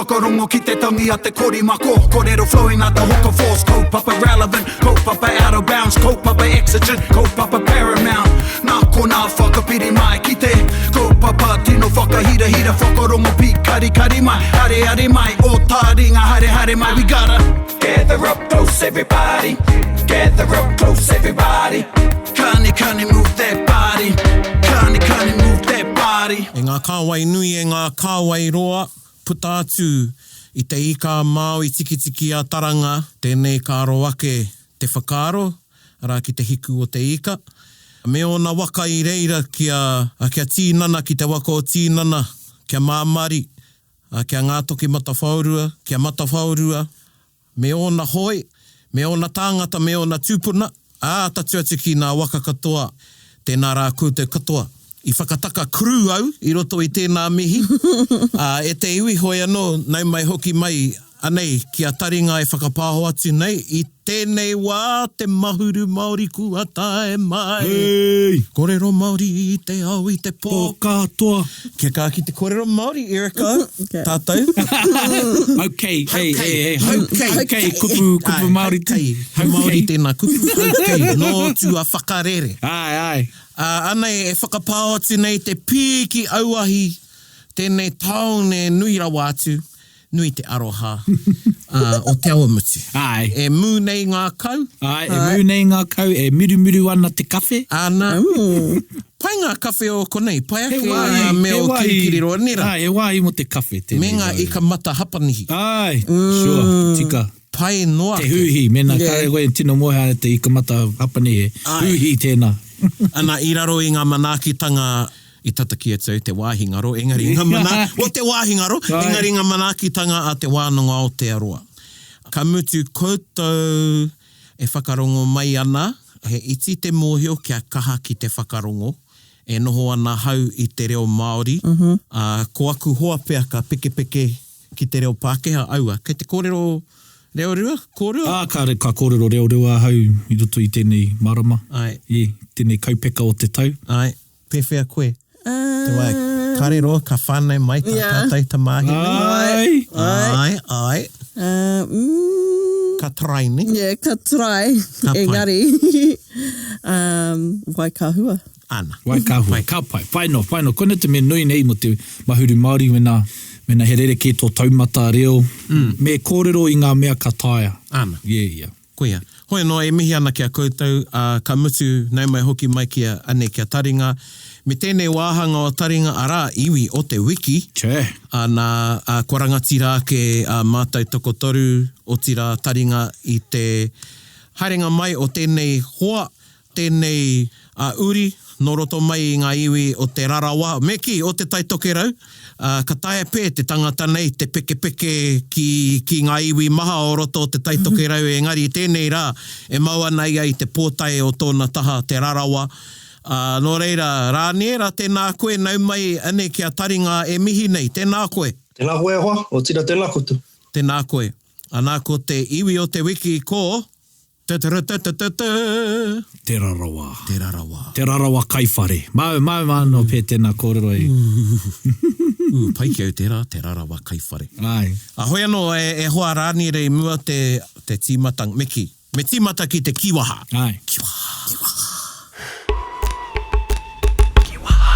Whakarongo ki te tangi a te korimako Korero flowing like the hook of force Kaupapa relevant, kaupapa out of bounds Kaupapa exigent, kaupapa paramount Nā konā whakapiri mai ki te Kaupapa tino whakahirahira Whakarongo pīkarikari mai, areare mai Ō tāringa haere haere mai We gotta gather up close everybody Gather up close everybody Kani kani move that body Kani kani move that body. E ngā kāwai nui, e ngā kāwai roa, puta atu i te ika a Māui Tikitiki a Taranga, tēnei ka aro ake te whakaaro, arā ki te hiku o te ika, me ōna waka i reira kia, kia tīnana ki te waka o Tīnana, kia Māmari, kia Ngātokimatawhaorua, kia Matawhaorua, me ōna hoi, me ōna tāngata, me ōna tūpuna, ā, tatū atu ki nā waka katoa, tēnā rā koutou katoa. I whakataka crew au i roto i tēnā mihi, ā, e te iwi hoi anō, nau mai hoki mai, anei, ki a Taringa e whakapāho atu nei, i tēnei wā te mahuru Māori kua tae mai. Hei! Kōrero Māori i te ao, i te pō. Pō katoa. Kia kaha ki te korero Māori, Erica, Okay. tātou. Okay, hey, hey, hey, hey, okay, kupu, kupu Māori. Haukei, he Māori tēnā kupu, haukei, nō tua whakarere. Ai, ai. Ā, anei e whakapāo atu nei te pīki auahi, tēnei tāone nui rawa atu, Nui te aroha o Te Awamutu. Āe. E mū nei ngā kau. Āe, e mū nei ngā kau, e mirumiru ana te kawhe. Āna. Pai ngā kawhe o konei, pai ake ngā mea o Kirikiriroa, nē rā? Āe, he wāhi mō te kawhe tēnei. Me ngā ika mata Hapanihi. Āe, sure, tika. Pai noa ake. Te hūhi, mēnā kāre koe e tino mōhio ana te ika mata Hapanihi, hūhi tēnā. Ana, i raro i ngā manaakitanga I tata ki atu au te wāhi ngaro, engari ngā mana, o te wāhi ngaro, engari ngā manaakitanga a Te Wānanga Aotearoa. Ka mutu koutou e whakarongo mai ana, he iti te mōhio kia kaha ki te whakarongo, e noho ana hau i te reo Māori, ā, ko aku hoa pea ka pekepeke ki te reo Pākehā, aua, kei te kōrero reo rua, kōrua? Ā, ka, ka kōrero reo rua ahau i roto i tēnei marama, Āe. i tēnei kaupeka o te tau. Āe. Pēwhea koe? Te wā, kare roa ka whānau mai tā tātou tamāhine. Ai! Ai, ai. Mm. Ka try, ne? Yeah, ka try. Ka pai. Engari, um, wai ka hua. Ana. Wai ka hua. Ka pai. Pai noa, pai noa. Koina te mea nui nei mo te Mahuru Māori mena, mena he rerekē tō taumata reo, me kōrero i ngā mea ka taea. Ana. Yeah, yeah. Koia. Hoi anō, e mihi ana ki a koutou, ā, ka mutu, nau mai hoki mai ki a, anei ki a Taringa. Me tēnei wāhanga o Taringa, arā, iwi o te wiki. Che. Ā, nā, ā, kua rangatira ake ā mātou tokotoru, otirā Taringa i te haerenga mai o tēnei hoa, Tēnei a uri nō roto mai i ngā iwi o Te Rarawa, me kī, o Te Tai Tokerau, ā, ka taea pē te tangata nei te pekepeke ki, ki ngā iwi maha o roto o Te Tai Tokerau, engari i tēnei rā, e mau ana ia i te pōtae o tōna taha, Te Rarawa. Ā, nō reira, Rāniera, tēnā koe, nau mai, anei ki a Taringa e mihi nei, tēnā koe. Tēnā koe e hoa, otirā tēnā koutou. Tēnā koe. Anā, ko te iwi o te wiki ko. Ta-ta-ra-ta-ta-ta-ta. Te Rarawa. Te Rarawa. Te Rarawa kaiwhare. Māu, māu mā anō pē tēnā kōrero e. Ū, pai ki au tērā, Te Rarawa kaiwhare. Āe. A hoi anō, e, e hoa Rāniere i mua te, te tīmatanga, me kī, me tīmata ki te kīwaha. Āe. Kīwaha. Kīwaha.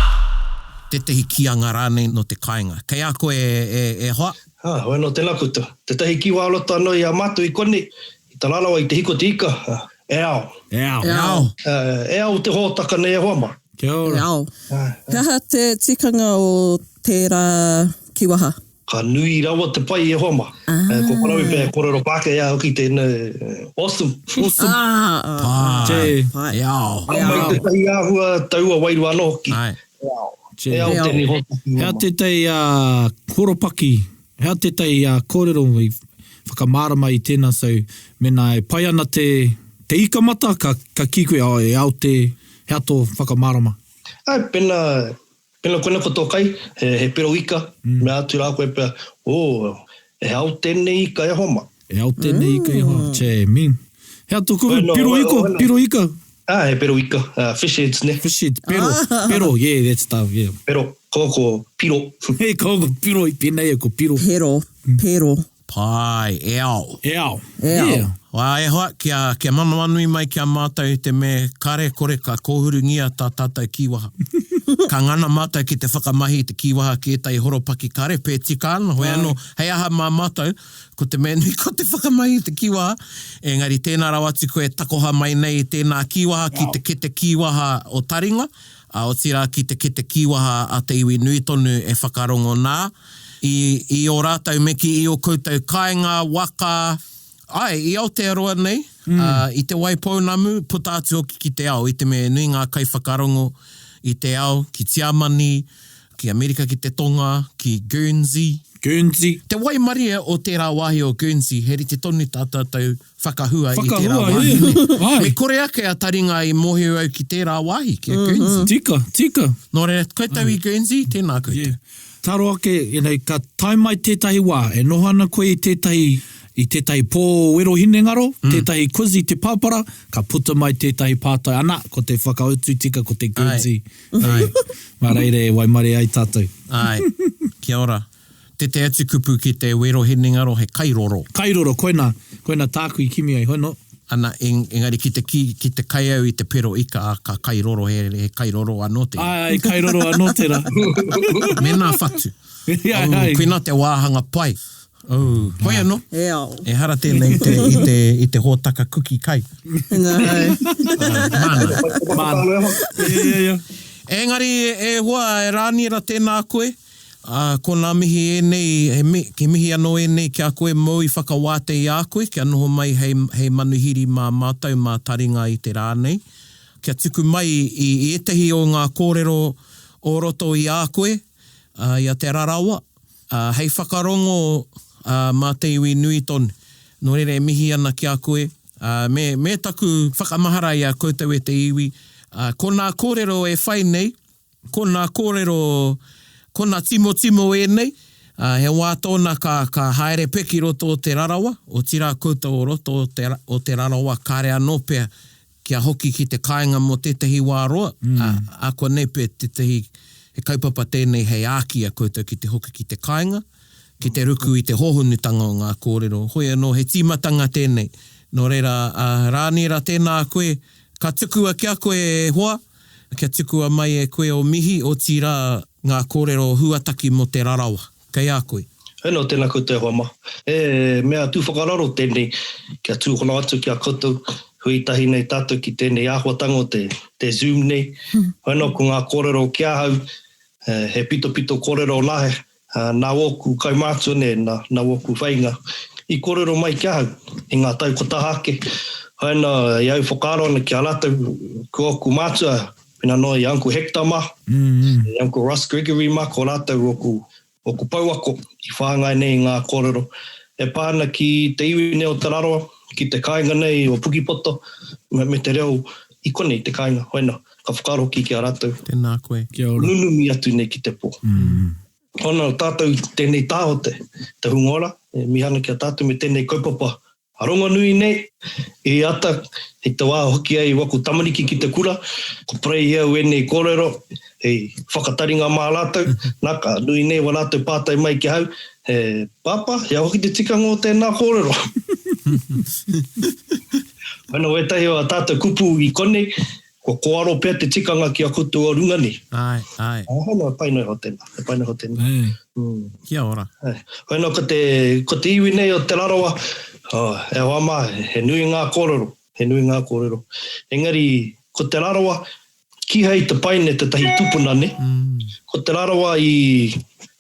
Tētehi kīanga rānei nō te kāinga. Kei a koe e, e, e hoa? Ā, hoi anō tēnā koutou. Tētahi kīwaha roto anō i a mātou i konei, I ta rarawa i te hiko te ika, e ao. E ao. E ao. E ao te hōtaka nei e hoa ma. Kia ora. E ao. He aha te tikanga o tērā kīwaha? Ka nui rawa te pai e hoa ma. Ko Karawi pea e kōrero Pākehā hoki tēnei. Awesome. Awesome. Pai. E ao. E ao. Mai tētahi āhua taua wairua anō hoki. E ao. E ao tēnei hōtaka. He aha tētahi horopaki He aha tētahi kōrero i whakamārama i tēnā so mēnā e pai ana te te ika mata ka ka kī koe oh e ao te he aha tō whakamārama? Āe, pēnā, pēnā koinā ko tō kai, he, he pero ika, mea atu rā koe pea, oh, e ao tēnei ika e hoa mā. E ao tēnei ika e hoa, che, mean. He aha tō kupu, piro iko, piro ika? Ā, he pero ika, fish heads, ne? Fish heads, pero, pero, yeah, that's the, yeah. Pero. Ko ko piro. He ko ko piro i penei e ko piro. Pero, pero. Pai, e ao. E ao. E ao. Yeah. Wā, e hoa, kia, kia manawanui mai ki a mātou i te me kare kore ka kōhurungia tā tātou kīwaha. Ka ngana mātou ki te whakamahi i te kīwaha ki ētahi horopaki kare, pē tika ana, hoi anō, hei aha mā mātou, ko te mea nui ko te whakamahi i te kīwaha, engari tēnā rawa atu koe e takoha mai nei i tēnā kīwaha ki te kete kīwaha o taringa, ā, otirā ki te kete kīwaha a te iwi nui tonu e whakarongo nā i, i ō rātou me kī i ō koutou kāinga, waka, āe, i Aotearoa nei, ā, i Te Waipounamu, puta atu hoki ki te ao, i te mea he nui ngā kaiwhakarongo i te ao, ki Tiamani, ki Amerika ki te Tonga, ki Guernsey. Guernsey. Te waimarie o tērā wāhi o Guernsey, he rite tonu tā tātou whakahua i tērā Whakahua, wāhi. yeah. Āe. Me kore ake a taringa i mōhio au ki tērā wāhi, ki a Guernsey. Tika, tika. Nō reira, koutou i Guernsey, tēnā koutou. Yeah. Taro ake, you know, ka tae mai tētahi wā, e noho ana koe i tētahi, i tētahi pō wero hinengaro, tētahi quiz i te pāpara, ka puta mai tētahi pātai, ana, ko te whakautu tika ko te Guernsey. Āe. Mā reira e waimarie ai tātou. Āe. Kia ora. Tete atu kupu ki te wero hinengaro he kairoro. Kairoro, koina, koina tāku i kimi ai, hoi no. Ana, engari ki te ki, ki te kai au i te pero ika, a, ka kairoro, he, he kairoro anō tērā. Āe, āe, kairoro anō tērā. Me nā whatu. Āe, āe. Koina te wāhanga pai. Oh, hoi anō. E ao. Ehara tēnei i te, i te, i te hōtaka kuki kai. No. Māna. Māna. Yeah, yeah, yeah. Engari, e hoa, e Rāniera, tēnā koe. Ā, ko nā mihi ēnei, he mi, he mihi anō ēnei ki a koe mōu i whakawātea i a koe kia noho mai hei, hei manuhiri mā mātou, mā taringa i te rā nei. Kia tuku mai i, i ētahi o ngā kōrero o roto i a koe, ā, i a Te Rarawa, ā, hei whakarongo, ā, mā te iwi nui tonu. Nō reira e mihi ana ki a koe, ā, me, me taku whakamahara i a koutou e te iwi, ā, ko nā kōrero e whai nei, ko nā kōrero, ko nā timotimo ēnei, ā, he wā tōna ka, ka haere pea ki roto o Te Rarawa, otirā koutou o roto o te, o Te Rarawa kāre anō pea kia hoki ki te kāinga mō tētahi wā roa, ā, ākuanei pea tētahi, he kaupapa tēnei hei āki i a koutou ki te hoki ki te kāinga, ki te ruku i te hōhonutanga o ngā kōrero. Hoi anō, he tīmatanga tēnei. Nō reira, ā, Rāniera, tēnā koe, ka tukua ki a koe e hoa, kia tukua mai e koe ō mihi, otirā ngā kōrero huataki mō Te Rarawa. Kei a koe. Heno, tēnā koutou e hoa mā. He mea tūwhakararo tēnei kia tūhono atu ki a koutou, hui tahi nei tātou ki tēnei āhuatanga o te, te Zoom nei. Heno, ko ngā kōrero ki ahau, he pitopito kōrero nā, nā ōku kaumātua nei, nā, nā ōku whainga i kōrero mai ki ahau i ngā tau kua taha ake. Heno, i au whakaaro ana ki a rātou, ko ōku mātua, Pēnā noa i a Uncle Hector mā, i Uncle Russ Gregory mā, ko rātou ōku, ōku pouako i whāngai nei i ngā kōrero e pā ana ki te iwi nei o Te Rarawa, ki te kāinga nei o Pukipoto, me, me te reo i konei te kāinga. Hoena, ka whakaaro hoki ki a rātou. Tēnā koe. Kia ora. Nunumi atu nei ki te pō. Hoena, tātou tēnei taha o te, te hunga ora, e mihi ana ki a tātou me tēnei kaupapa Rongonui nei, i ata, i te wā hoki ai waku tamariki ki te kura, ko pray au ēnei kōrero hei whakataringa mā rātou, nā ka nui nei wā rātou pātai mai ki ahau, he Pāpā, he aha hoki te tikanga o tēnā kōrero? Wena wētahi o ā tātou kupu i konei, Kua kōaro pea te tikanga ki a koutou o runga nei. Āe, āe. Āe, nō, e pai noa iho tēnā, e pai noa iho tēnā. Mm. Kia ora. Āe. Hoi anō, ko te, ko te iwi nei o Te Rarawa, oh, e hoa mā, he nui ngā kōrero, he nui ngā kōrero. Engari, ko Te Rarawa, kīhai te paine tētahi tupuna, nē? Mm. Ko Te Rarawa i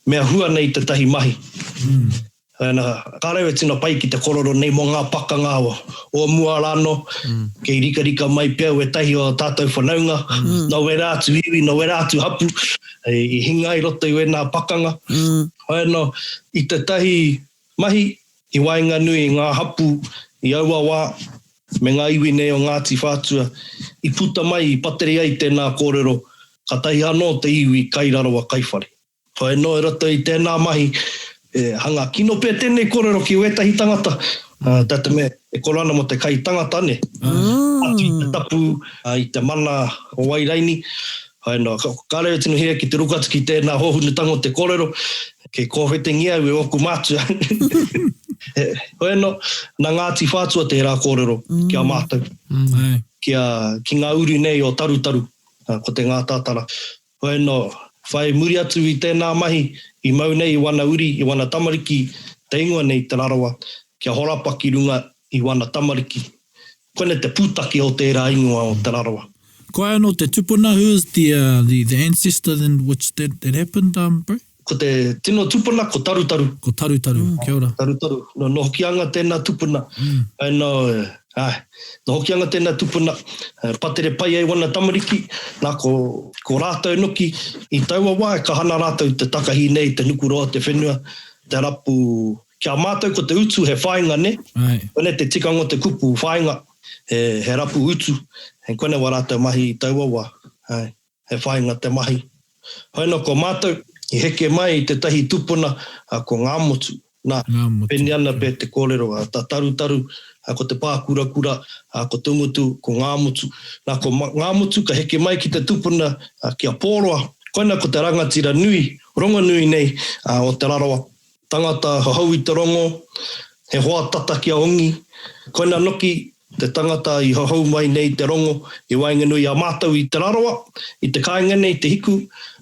mea hua nei tētahi mahi. Mm. Ana, kāre au e tino pai ki te korero nei mō ngā pakanga o mua rānō, kei rikarika mai pea wētahi o tātou whanaunga, nō wērā atu iwi, nō wērā atu hapu, i hinga i roto i wēnā pakanga. Hoi anō, i tētahi mahi i waenganui i ngā hapu i aua wā, me ngā iwi nei o Ngāti Whātua, i puta mai, i pateri ai tēnā kōrero, kātahi anō te iwi kai rarawa kai whare. Whai anō i roto i tēnā mahi, e hanga kino pea tēnei kōrero ki wētahi tangata, tā te mea e koro ana mō te kai tangata, nē. Atu i te tapu, i te mana o Wairaini. Hai noa, kāre au tino hia ki te ruku atu ki tēnā hōhunutanga o te kōrero, kei kōwhetengia au e ōku mātua. Hoi anō, nā Ngāti Whātua tērā kōrero ki a mātou, ki a, ki ngā uri nei o Tarutaru, ko te Ngātātara. Hoi anō, whai muri atu i tēnā mahi, i mau nei i wana uri, i wana tamariki, te ingoa nei Te Rarawa, kia horapa ki runga i wana tamariki. Koinei te pūtake o tērā ingoa o Te Rarawa. Ko ai anō te tupuna, who is the, the, the ancestor in which that, that happened, um, bro? Ko te tino tupuna ko Tarutaru. Ko Tarutaru, kia ora. Tarutaru, nō, nō Hokianga tēnā tupuna. Mm. Nō, āe, nō Hokianga tēnā tupuna, patere pai ai wana tamariki, nā ko, ko rātou noki, i taua wā e kaha ana rātou te takahi nei, te nukuroa te whenua, te rapu Ki a mātou ko te utu he whāinga nē? Koinei te tikanga o te kupu whāinga, he, he rapu utu. Koinei wā rātou mahi i taua wā. He whāinga te mahi. Hoi anō ko mātou, i heke mai i tētahi tupuna, ko Ngāmotu. Nā, pēnei ana pea te kōrero, tā Tarutaru, ko te Pākurakura, ko Te Ngutu, ko Ngāmotu. Nā, ko Ngāmotu ka heke mai ki te tupuna, ki a Pōroa. Koina ko te rangatira nui, rongonui nei o Te Rarawa. Tangata hohou i te rongo, he hoa tata ki a Hongi, koina noki te tangata i hohou mai nei te rongo i waenganui i a mātou i Te Rarawa, i te kāinga nei, Te Hiku,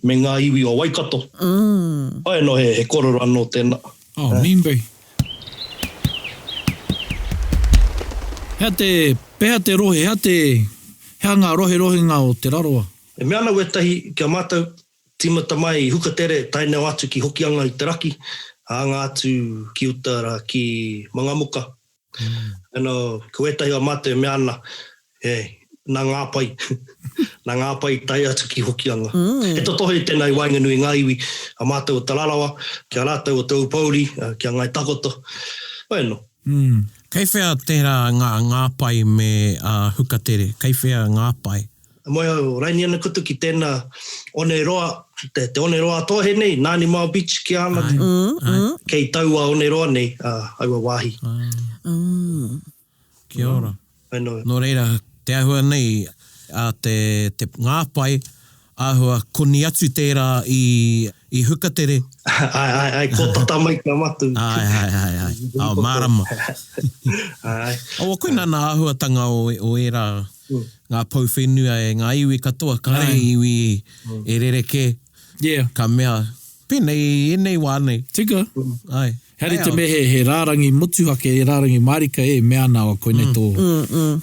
me ngā iwi o Waikato. Hoi anō he kōrero anō tēnā. Oh, Membe. Hea te, pehea te rohe, hea te, hea ngā roherohenga o Te Rarawa? E mea ana wētahi ki a mātou, Tīmata mai i Hukatere tae noa atu ki Hokianga i te raki, anga atu ki uta ra ki Mangamuka. Ano, ko ētahi o mātou e mea ana, e, nā Ngāpai, nā Ngāpai i tae atu ki Hokianga. He totohe tēnā i waenganui i ngā iwi, a mātou o Te Rarawa, ki a rātou o Te Ūpouri, ki a Ngāi Takoto. Hoi anō. Kei whea tērā ngā Ngāpai me a Hukatere? Kei whea Ngāpai? Moe au raini ana koutou ki tena one roa, te, te one roa tohe nei, Nani Mile Beach ki ana, kei taua one roa nei, aua wāhi. Kia ora. Nō reira, te āhua nei a te, te Ngāpai, āhua koni atu tērā i, i Hukatere. Ae, ae, ae, ko tata mai ki a matou. Ae, ae, ae, ae. Oh, mārama. Ae. Awa, koina nā āhuatanga o, o ērā Ngā pou whenua e ngā iwi katoa, kare iwi e rerekē. Yeah. Ka mea, pēnei i ēnei wā nei. Tika. Āe. Haere te mea he, he rārangi motuhake, he rārangi mārika e mea ana koinei tō,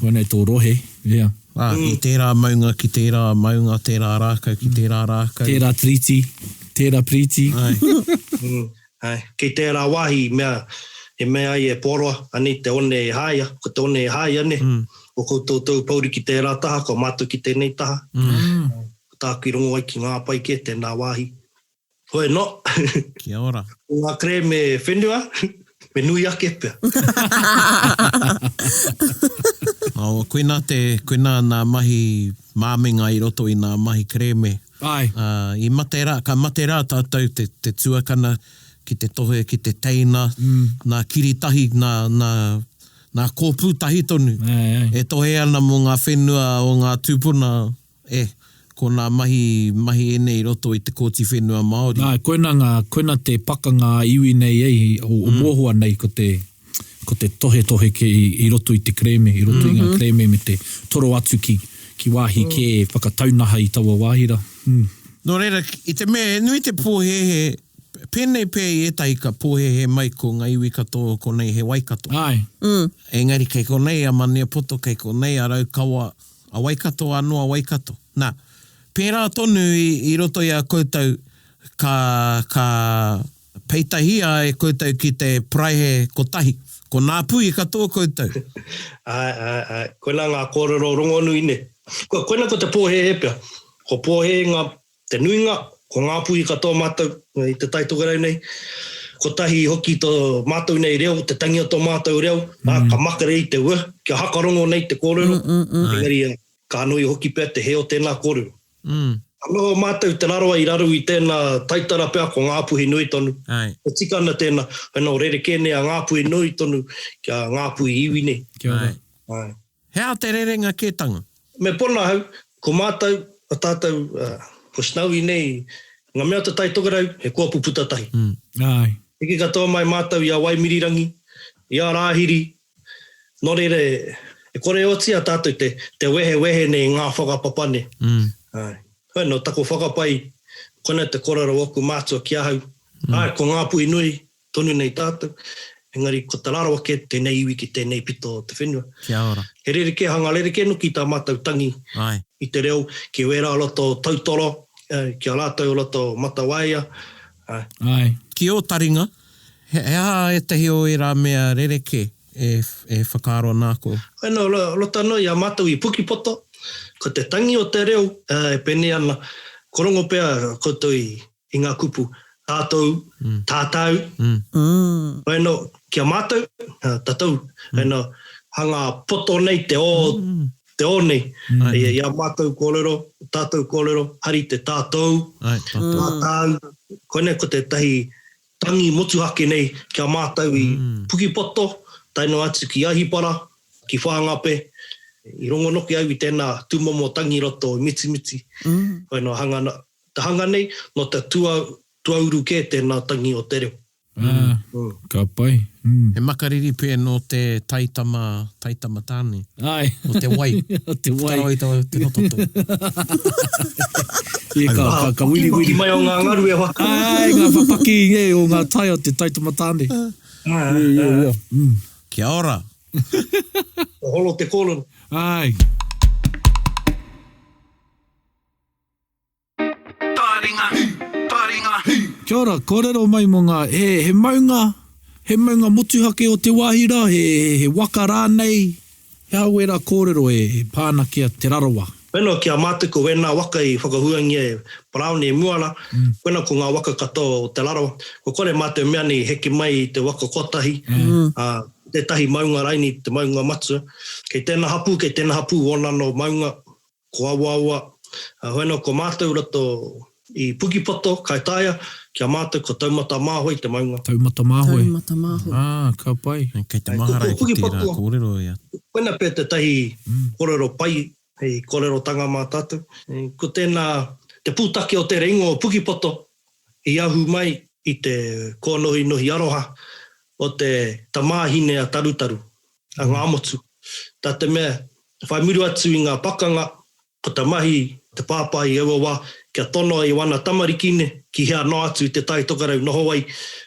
koinei tō rohe. Yeah. Ā, i tērā maunga ki tērā maunga, tērā rākau ki tērā rākau. Tērā tiriti, tērā piriti. Āe. Āe, kei tērā wāhi i mea, i mea ai e Pōroa, anei te one e Hāia, ko te one e Hāia nei, ko koutou tou pouri ki tērā taha, ko mātou ki tēnei taha. Ko tāku i rongo ai ki ngā pai kē tēnā wāhi. Hoi anō. Kia ora. Ko ngā kerēme whenua, me nui ake pea. Oh, koinā te, koinā nā mahi māminga i roto i nā mahi kerēme. Āe. Ā, i mate rā, ka mate rā tātou te, te tuakana ki te tohe, ki te teina, nā kiritahi, nā, nā, nā kōpū tahi tonu. Āe, āe. E tohe ana mō ngā whenua o ngā tūpuna, e, ko nā mahi, mahi ēnei i roto i te Kōti Whenua Māori. Āe, koina ngā, koina te pakanga a iwi nei ei, o, o mohoa nei ko te, ko te tohetohe ki, i roto i te kerēme, i roto i ngā kerēme me te toro atu ki, ki wāhi kē e whakataunaha i taua wāhi rā. Mm. Nō reira, i te mea he nui te pōhēhē, pēnei pea i ētahi ka pōhēhē mai ko ngā iwi katoa o konei he Waikato. Āe. Engari kei konei a Maniapoto, kei konei a Raukawa, a Waikato anō a Waikato. Nā, pērā tonu i, i roto i a koutou ka, ka Peitahia e koutou ki te paraihe kotahi. Ko nā pui katoa koutou. Āe, āe, āe. Koinā ngā kōrero rongonui nei. Ko, koinā ko te pōhēhē pea. Ko pōhēhē ngā, te nuinga, ko Ngāpuhi katoa mātou i Te Tai Tokerau nei. Kotahi hoki tō mātou nei reo, te tangi o tō mātou reo, ā, ka makere i te w, kia hakarongo nei te kōrero. Engari, ka nui hoki pea te hē o tēnā kōrero. Ka noho mātou Te Rarawa i raro i tēnā taitara pea ko Ngāpuhi nui tonu. E tika ana tēnā, e noho rerekē nei a Ngāpuhi nui tonu ki a Ngāpuhi iwi nei. Kia ora. Āe. He aha te rerenga kētanga? Me pona ahau, ko mātou. a tātou, ko Snowy nei, ngā mea o Te Tai Tokerau, he kōpū puta tahi. Āe. Hiki katoa mai mātou i a Waimirirangi, i a Rāhiri, nō reira e kore e oti a tātou te, te wehewehe nei i ngā whakapapa nei. Āe. Hoi nō taku whakapae, koinā te kōrero o ōku mātua ki ahau, āe, ko Ngāpuhi nui tonu nei tātou, engari ko Te Rarawa kē tēnei iwi ki tēnei pito o te whenua. Kia ora. He rerekē, hanga rerekē noki tā mātou tangi Āe. i te reo ki wērā o roto o Tautoro, ki a rātou o roto o Matawaia, āe. Āe. Ki ō taringa, he aha ētahi o ērā mea rerekē e, e whakaaro nā koe? Hoi nō, roto anō i a mātou i Pukipoto, ko te tangi o te reo e pēnei ana, ko rongo pea koutou i i ngā kupu tātou, tātau, hoi anō, ki a mātou, tatou, hoi anō, hanga poto nei te ō, te ō nei, i a mātou kōrero, tātou kōrero, hari te tātou, tātau, koinei ko tētahi tangi motuhake nei ki a mātou i Pukipoto, tae noa atu ki Ahipara, ki Whāngape, i rongo noki au i tēnā tūmomo tangi roto i Mitimiti, hoi anō, hanga Te hanga nei, nō te tua, tuauru kē tēnā tangi o te reo. Ā, ka pai. Mm. He makariri pē nō te taitama, taitama tāne. Āe. O te wai. O te wai. Taro i te, te roto tō. Ia, ka, ka, ka wiriwiri. Paki mai o ngā ngaru e hoa. Āe, ngā whapaki e, o ngā tai o te taitama tāne. Ā, ia, ia. Mm. Kia ora. Ka holo te kōrero. Āe. Taringa, taringa. Kia ora, kōrero mai mō ngā, he, he maunga, he maunga motuhake o te wāhi rā, he, he waka rānei, he aha wērā kōrero e, e pā ana ki a Te Rarawa? Wena ki a mātou ko wēnā waka i whakahuangia e Paraone i mua rā, wena ko ngā waka katoa o Te Rarawa. Kua kore mātou mea nei heke mai i te waka kotahi, ā, tētahi maunga raini, te maunga matua. Kei tēnā hapū, kei tēnā hapū ōna anō maunga, Ko Awaawa, hoi anō ko mātou roto i Pukipoto, Kaitaia, ki a mātou ko Taumatamāhoi te maunga. Taumatamāhoi. Taumatamāhoi. Ah, ka pai. Kei te mahara ki tērā kōrero ia. Koina pea tētahi kōrero pai hei kōrerotanga mā tātou. Ko tēnā, te pūtake o tērā ingoa o Pukipoto i ahu mai i te kōnohinohi aroha o te tamāhine a Tarutaru, a Ngāmotu. Tā te mea, whai muri atu i ngā pakanga, ko te mahi te pāpā i aua wā, kia tonoa i wana tamariki ne, ki hea noa atu i Te Tai Tokerau noho ai,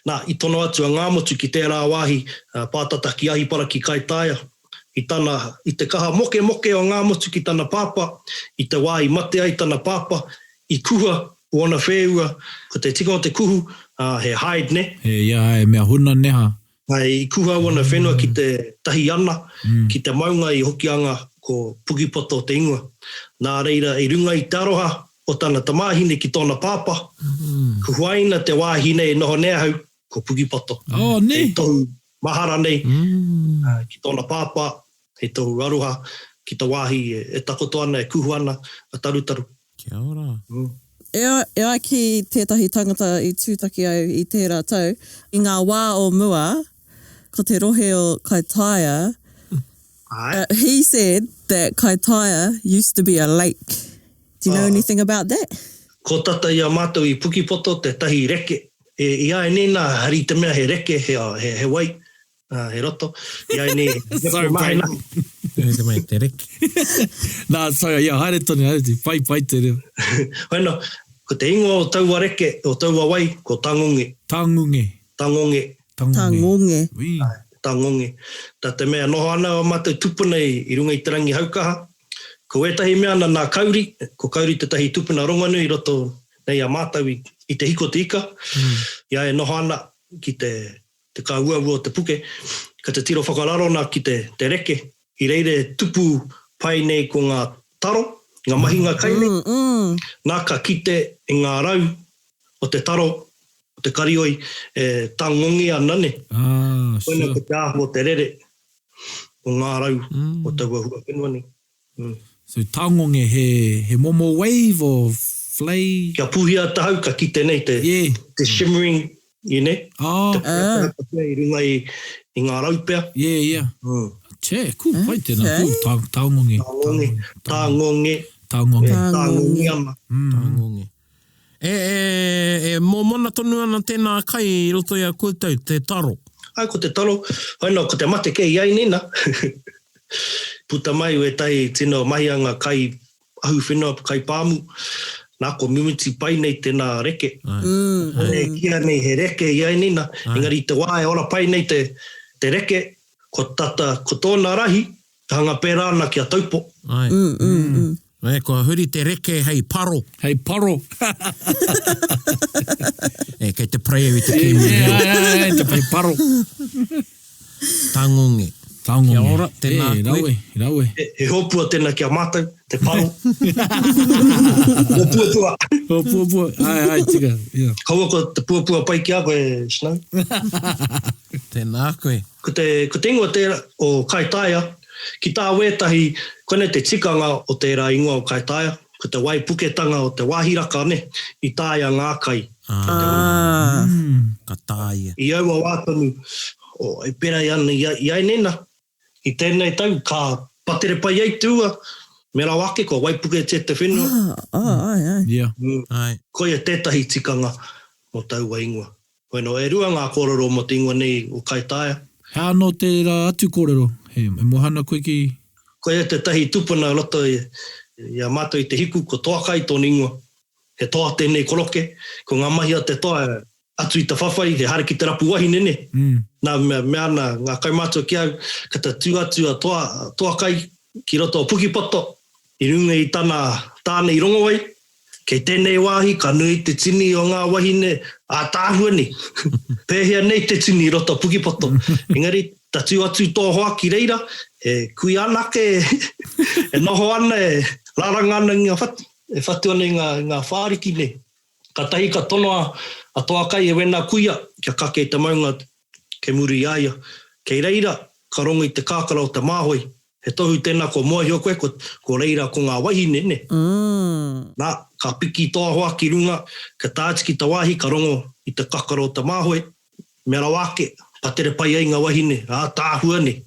nā, i tono atu a Ngāmotu ki tērā wāhi pātata ki Ahipara ki Kaitaia. I tana, i te kaha mokemoke o Ngāmotu ki tana pāpā, i te wā i mate ai tana pāpā, i kuha ōna whēua, ko te tikanga o te kuhu, he hide ne. He ia, he mea huna neha. I kuhu wana whenua ki te tahi ana, ki te maunga i Hokianga ko Pukipoto te ingoa. Nā reira, i runga i te aroha o tana tamāhine ki tōna pāpā, ka huaina te wāhi nei e noho nei ahau, ko Pukipoto. Hei tohu mahara nei ki tōna pāpā, hei tohu aroha ki te wāhi e takoto ana, e kuhu ana a Tarutaru. Kia ora. E ai, e ai ki tētahi tangata i tūtaki au i tērā tau, i ngā wā o mua, ko te rohe o Kaitaia, Āe. he said that Kaitaia used to be a lake. Do you know anything about that? Ko tata i a mātou i Pukipoto tētahi reke, e, i āianei nā, hari i te mea he reke, he, he, he wai, Ā, he roto. I ai nei, he Sorry, mahi mate. nahi. He te mai te reke. Nā, sorry, ia, haere tonu, haere tonu. Pai, pai te reo. Bueno, ko te ingoa o taua reke, o taua wai, ko Tangonge. Tangunge. Tangonge. Tangonge. Tangonge. Ui. Āe, Tangonge. Tā te mea, noho ana ō mātou tupuna i, i runga i te rangi haukaha. Ko ētahi mea ana nā Kauri, ko Kauri tētahi tupuna rongonui i roto nei a mātou i, i te hiko te ika. I a e noho ana ki te, te kāuaua o te puke, ka titiro whakararona ki te, te reke, i reira e tupu pai nei ko ngā taro, ngā mahinga kai nei, nā ka kite i ngā rau o te taro, o te karioi e tangongi ana ne. Ah, Koina sure. ko te āhua o te rere o ngā rau o taua huawhenua nei. So tangonge he he momo wave or flay? Kia puhia te hau ka kite nei te Yeah. te shimmering you know. Oh. Te pea i runga i i ngā rau pea. Yeah, yeah. Mm. Che, cool, pai tēnā, cool, ta, tangonge. Tangonge, tangonge. Tāngonge. E tāngonge ana. Tāngonge. E, e, e mōmona tonu ana tēnā kai i roto i a koutou, te taro. Ai, ko te taro, hono, ko te mate kē i ai nei na. Puta mai wētahi tino mahianga kai ahuwhenua, kai pāmu, nā, ko mimiti pai nei tēnā reke. Kore e kīia nei he reke i ai nei na, engari i te wā e ora pai nei te, te reke, ko tata, ko tōna rahi, Hanga pērā ana ki a Taupo. Āe. E, kua huri te reke hei paro. Hei paro. E, kei te pray au i te kēmu reo. Āe, āe, āe, te hei paro. Tangonge. Tangonge. Kia ora, tēnā koe. E, rawe, rawe. He hōpua tēnā ki a mātou, te paro. Hōpuapua. Hōpuapua, āe, āe, tika, yeah. Kaua ko te puapua pai ki a koe, Snow. Tēnā koe. Ko te, ko te ingoa tērā o Kaitaia, ki tā wētahi, koinei te tikanga o tērā ingoa o Kaitaia, ko te waipuketanga o te wāhi raka, nē, i taea ngā kai. Ah, ka tāia. I aua wā tonu, o, e pērā i ana i a, i Ainena, i tēnei tau, ka patere pai ai te ua, me rawa ake kua waipuketia te whenua. Ah, ah, ai, ai. Yeah. Ai. Koia tētahi tikanga mō taua ingoa. Bueno, e rua ngā kōrero mō te ingoa nei o Kaitaia. He anō tērā atu kōrero, he mohana koe ki. Koia tētahi tupuna roto i a mātou i te hiku, ko Toakai tōna ingoa. He toa tēnei koroke, ko ngā mahi a te toa, atu i te whawhai, he haere ki te rapu wahine, nē. Nā, mea, mea ana ngā kaumātua ki au, ka tatū atu a Toa, Toakai ki roto o Pukipoto, i runga i tana tāne i rongo ai, Kei tēnei wāhi ka nui te tini o ngā wahine ātaahua nei. Pēhea nei te tini i roto o Pukipoto. Engari, tatū atu tō hoa ki reira, he kuia anake e noho ana, e raranga ana i ngā whatu, e whatu ana i ngā, i ngā whāriki nei. Kātahi ka tonoa a Toakai e wēnā kuia kia kake i te maunga kei muri i a ia. Kei reira, ka rongo i te kakara o te māhoi. He tohu tēnā kua mōhio koe, ko, ko reira ko ngā wahine, nē. Nā, ka piki tō hoa ki runga, ka tae atu ki te wāhi, ka rongo i te kakara o te māhoi, mea rawa ake, patere pai ai ngā wahine, ātaahua nei.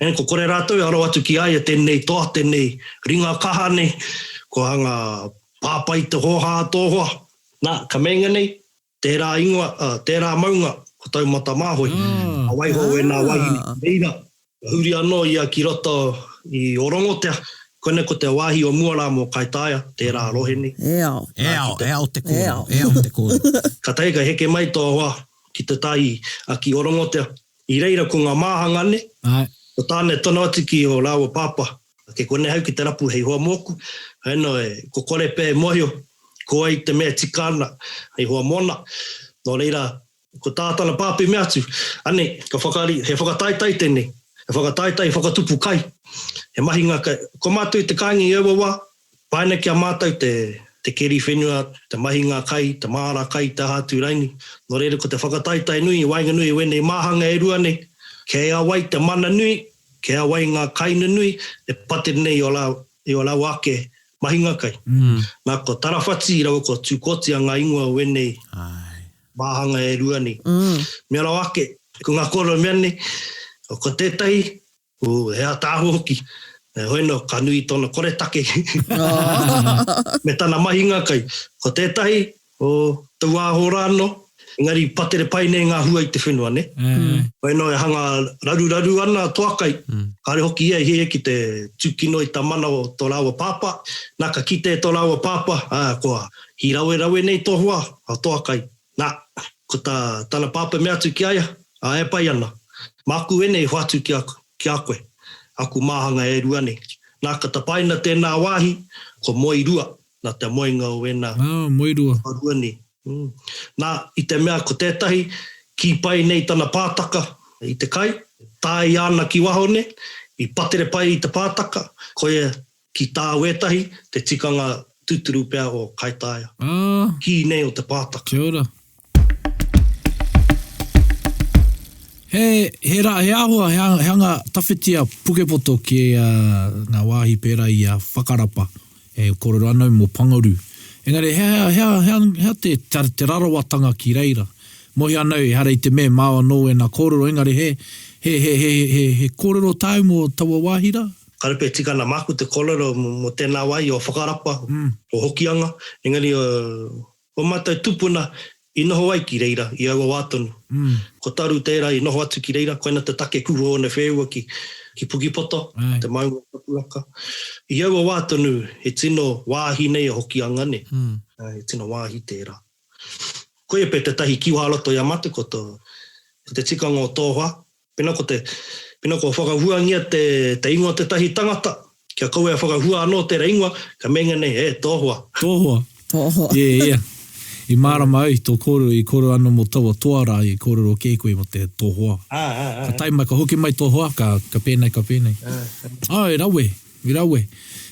Ē, ko kore rātou e aro atu ki a ia tēnei toa, tēnei ringa kaha nei, kua hanga pāpai te hōhā a tō hoa. Nā, ka meinga nei, Tērā ingoa, tērā maunga, ko Taumatamāhoi. Ka waiho wēnā wahine ki reira, ka huri anō ia ki roto i Orongotea, koinei ko te wāhi o mua rā mō Kaitaia, tērā rohe nei. E ao. E ao, e ao te kōrero, e ao te kōrero. Kātahi ka heke mai tō hoa ki te tai ki Orongotea. I reira ko ngā māhanga nei, ko tāna e tono atu ki ō rāua pāpā, Kei konei ahau ki te rapu hei hoa mōku, heoi e, ko kore pea e mōhio ko wai te mea e tika ana hei hoa mōna. Nō reira, ko tā tana pāpī mea atu, anei, ka whakaari, he whakataetae tēnei, he whakataetae whakatupu kai, he mahinga kai. Ko mātou i te kāinga i aua wā, pai ana ki a mātou te, te keri whenua, te mahinga kai, te māra kai, te aha atu raini. Nō reira, ko te whakataetae nui i waenganui i wēnei māhanga e rua nei, kei a wai te mana nui, Kei a wai ngā kai nunui e patere nei i o rāua ake mahinga kai. Nā, ko Tarawhati raua ko Tūkotia ngā ingoa o ēnei māhanga e rua nei. Mea rawa ake, ko ngā kōrero mea nei, ko tētahi, he ātaahua hoki, heoi anō, ka nui tōna koretake me tana mahinga kai. Ko tētahi, O tauāho rā anō, engari patere pai nei ngā hua i te whenua, nē? Whai anō e hanga raruraru ana a Toakai, kāore hoki ia i hiahia ki te tūkino i ta mana o tō rāua pāpā. Nā, ka kite e tō rāua pāpā, ā, kua hīrawerawe nei tō hoa, a Toakai. Nā, ko tā tana pāpā mea atu ki a ia, Ā, e pai ana. Māku ēnei e hoatu ki a, ki a koe, aku māhanga e rua nei. Nā, ka tapaina tēnā wāhi, ko Moerua. Nā te moenga o ēnā. Ah, moerua. Rua nei. Mm. Nā, i te mea ko tētahi, kī pai nei tana pātaka i te kai, tāia ana ki waho nei, i patere pai i te pātaka, koia ki tā wētahi te tikanga tūturu pea o Kaitaia. Ah. Kī nei o te pātaka. Kia ora. He, he ra, he āhua, he he anga tawhiti a Pukepoto ki ngā wāhi pērā i a Whakarapa, e kōrero ana au mō Pangaru. Engari he aha, he aha, he aha, he aha te, te rarawatanga ki reira? Mōhio ana au ehara i te mea māu anō ēnā kōrero, engari he, he, he, he, he, he kōrero tāu mō taua wāhi rā? Kāre pea e tika ana māku te kōrero mō tēnā wā i o Whakarapa, o Hokianga, engari o mātou tupuna i noho ai ki reira i aua wā tonu. Ko Taru tērā i noho atu ki reira, koina te take kuhu ōna wheua ki ki Pukipoto, te maunga o Tapuaka. I aua wā tonu he tino wāhi nei a Hokianga nē. He tino wāhi tērā. Koia pea tētahi kiwaha roto i a mātou ko te tikanga o tō hoa, Pēnā ko te, pēnā kua whakahuangia te, te ingoa o tētahi tangata, kia kaua e whakahua anō tērā ingoa, ka meinga nei, e, tō hoa. Tō hoa. Tō hoa. Yeah, yeah. I mārama au i tō kōrero, i kōrero anō mō taua toa rā, i kōrero kē koe mō te tō hoa. Ā, ā, ā. Ka tae mai, ka hoki mai tō hoa, ka, ka pēnei, ka pēnei. Ā, ā. Āe, rawe, i rawe.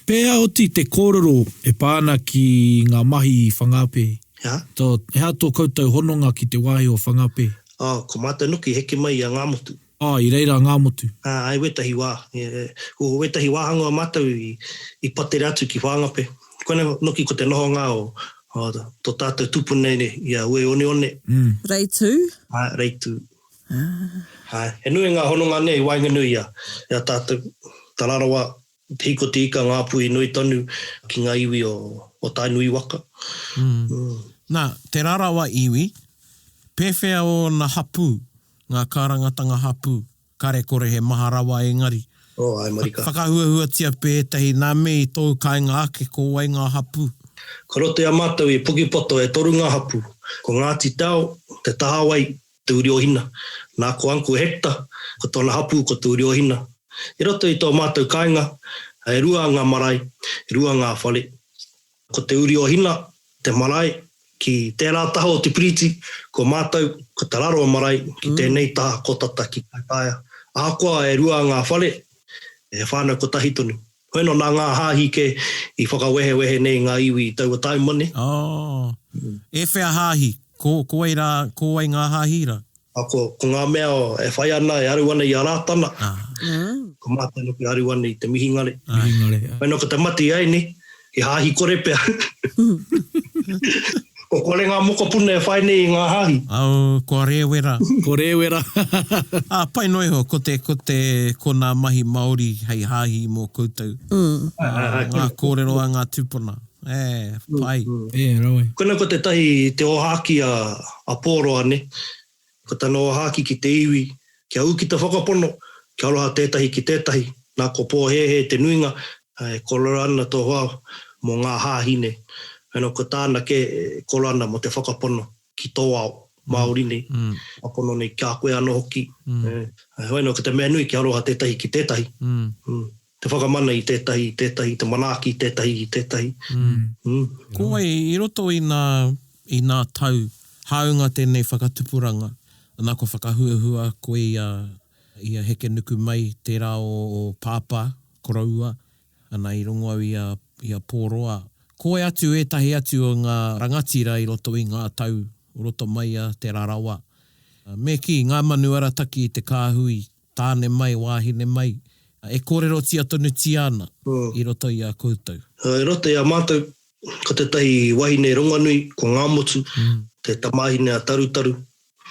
Pēhea oti te kōrero e pā ana ki ngā mahi i Whangāpē? He aha? Tō, he aha tō koutou hononga ki te wāhi o Whangāpē? Ā, ko mātou noki i heke mai i a Ngāmotu. Ā, i reira a Ngāmotu. Ā, i wētahi wā, ko wētahi wāhanga o mātou i patere atu ki Whāngape. Koina noki ko te nohonga o tō tātou tupuna i a Ueoneone. Reitū? Ā, Reitū. Ā, he nui ngā hononga nei i waenganui i a tātou, Te Rarawa, Te Hiko Te Ika, Ngāpuhi nui tonu ki ngā iwi o Tainui waka. Nā, Te Rarawa iwi, pēwhea ōna hapū, ngā kārangatanga hapū? Kare kore he maha rawa engari. Oh, āe marika. Whakahuahuatia pea ētahi, nā me i tōu kāinga ake ko wai ngā hapū? Ko roto i a mātou i Pukipoto e toru ngā hapū, ko Ngāti Te Ao, Te Tahawai, Te Uri o Hina. Nā ko Uncle Hector, ko tōna hapū ko Te Uri o Hina. I roto i tō mātou kāinga, e rua ngā marae, e rua ngā whare. Ko Te Uri o Hina te marae ki tērā taha o te piriti, ko mātou ko Te Rarawa marae ki tēnei taha ko tata ki Kaitaia. Ahakoa e rua ngā whare, he whānau kotahi tonu. Hoi anō, nā ngā hāhi kē i whakawehewehe nei ngā iwi i taua taima nei. Oh. E whea hāhi? Ko, ko wai rā, ko wai ngā hāhi rā? A, ko, ko ngā mea e whai ana, e aru ana i a Rātana. Ah. Ko mātou hoki e aru ana i te Mihingare. Mihingare, ah. Hoi anō, ko te mate i ai nei, he hāhi kore pea. Ko kore ngā mokopuna e whai nei i ngā hāhi. Au, kua rēwera. Ko rēwera. Ā, pai noa iho, ko te, ko te, ko nā mahi Māori hei hāhi mō koutou. Ā, ngā kōrero a ngā tūpuna. E, pai. E, rawe. Koina ko tētahi te ōhākī a, a Pōroa, nē. Ko tana ōhākī ki te iwi, kia ū ki te whakapono, kia aroha tētahi ki tētahi, nā ko pōhēhē te nuinga, e kōrero ana tō hoa mō ngā hāhi nei. Wheno ko tāna kē e kōrero ana mō te whakapono ki tō ao Māori nei, whakapono nei ki a koe anō hoki. Heoi anō, ko te mea nui kia aroha tētahi ki tētahi, te whakamana i tētahi i tētahi, te manaaki i tētahi i tētahi. Ko wai i roto i nā, i nā tau, hāunga tēnei whakatupuranga, nā kua whakahuahua koe i a, i a Hekenukumai, tērā o, o Pāpā, koroua, ana i rongo au i a, i a Pōroa. Ko wai atu ētahi atu o ngā rangatira i roto i ngā tau o roto mai a Te Rarawa. Me kī, ngā manu arataki i te kāhui, tāne mai, wāhine mai, e kōrerotia tonutia ana i roto i a koutou. I roto i a mātou, ko tētahi wahine ronganui, ko Ngāmotu, te tamāhine a Tarutaru.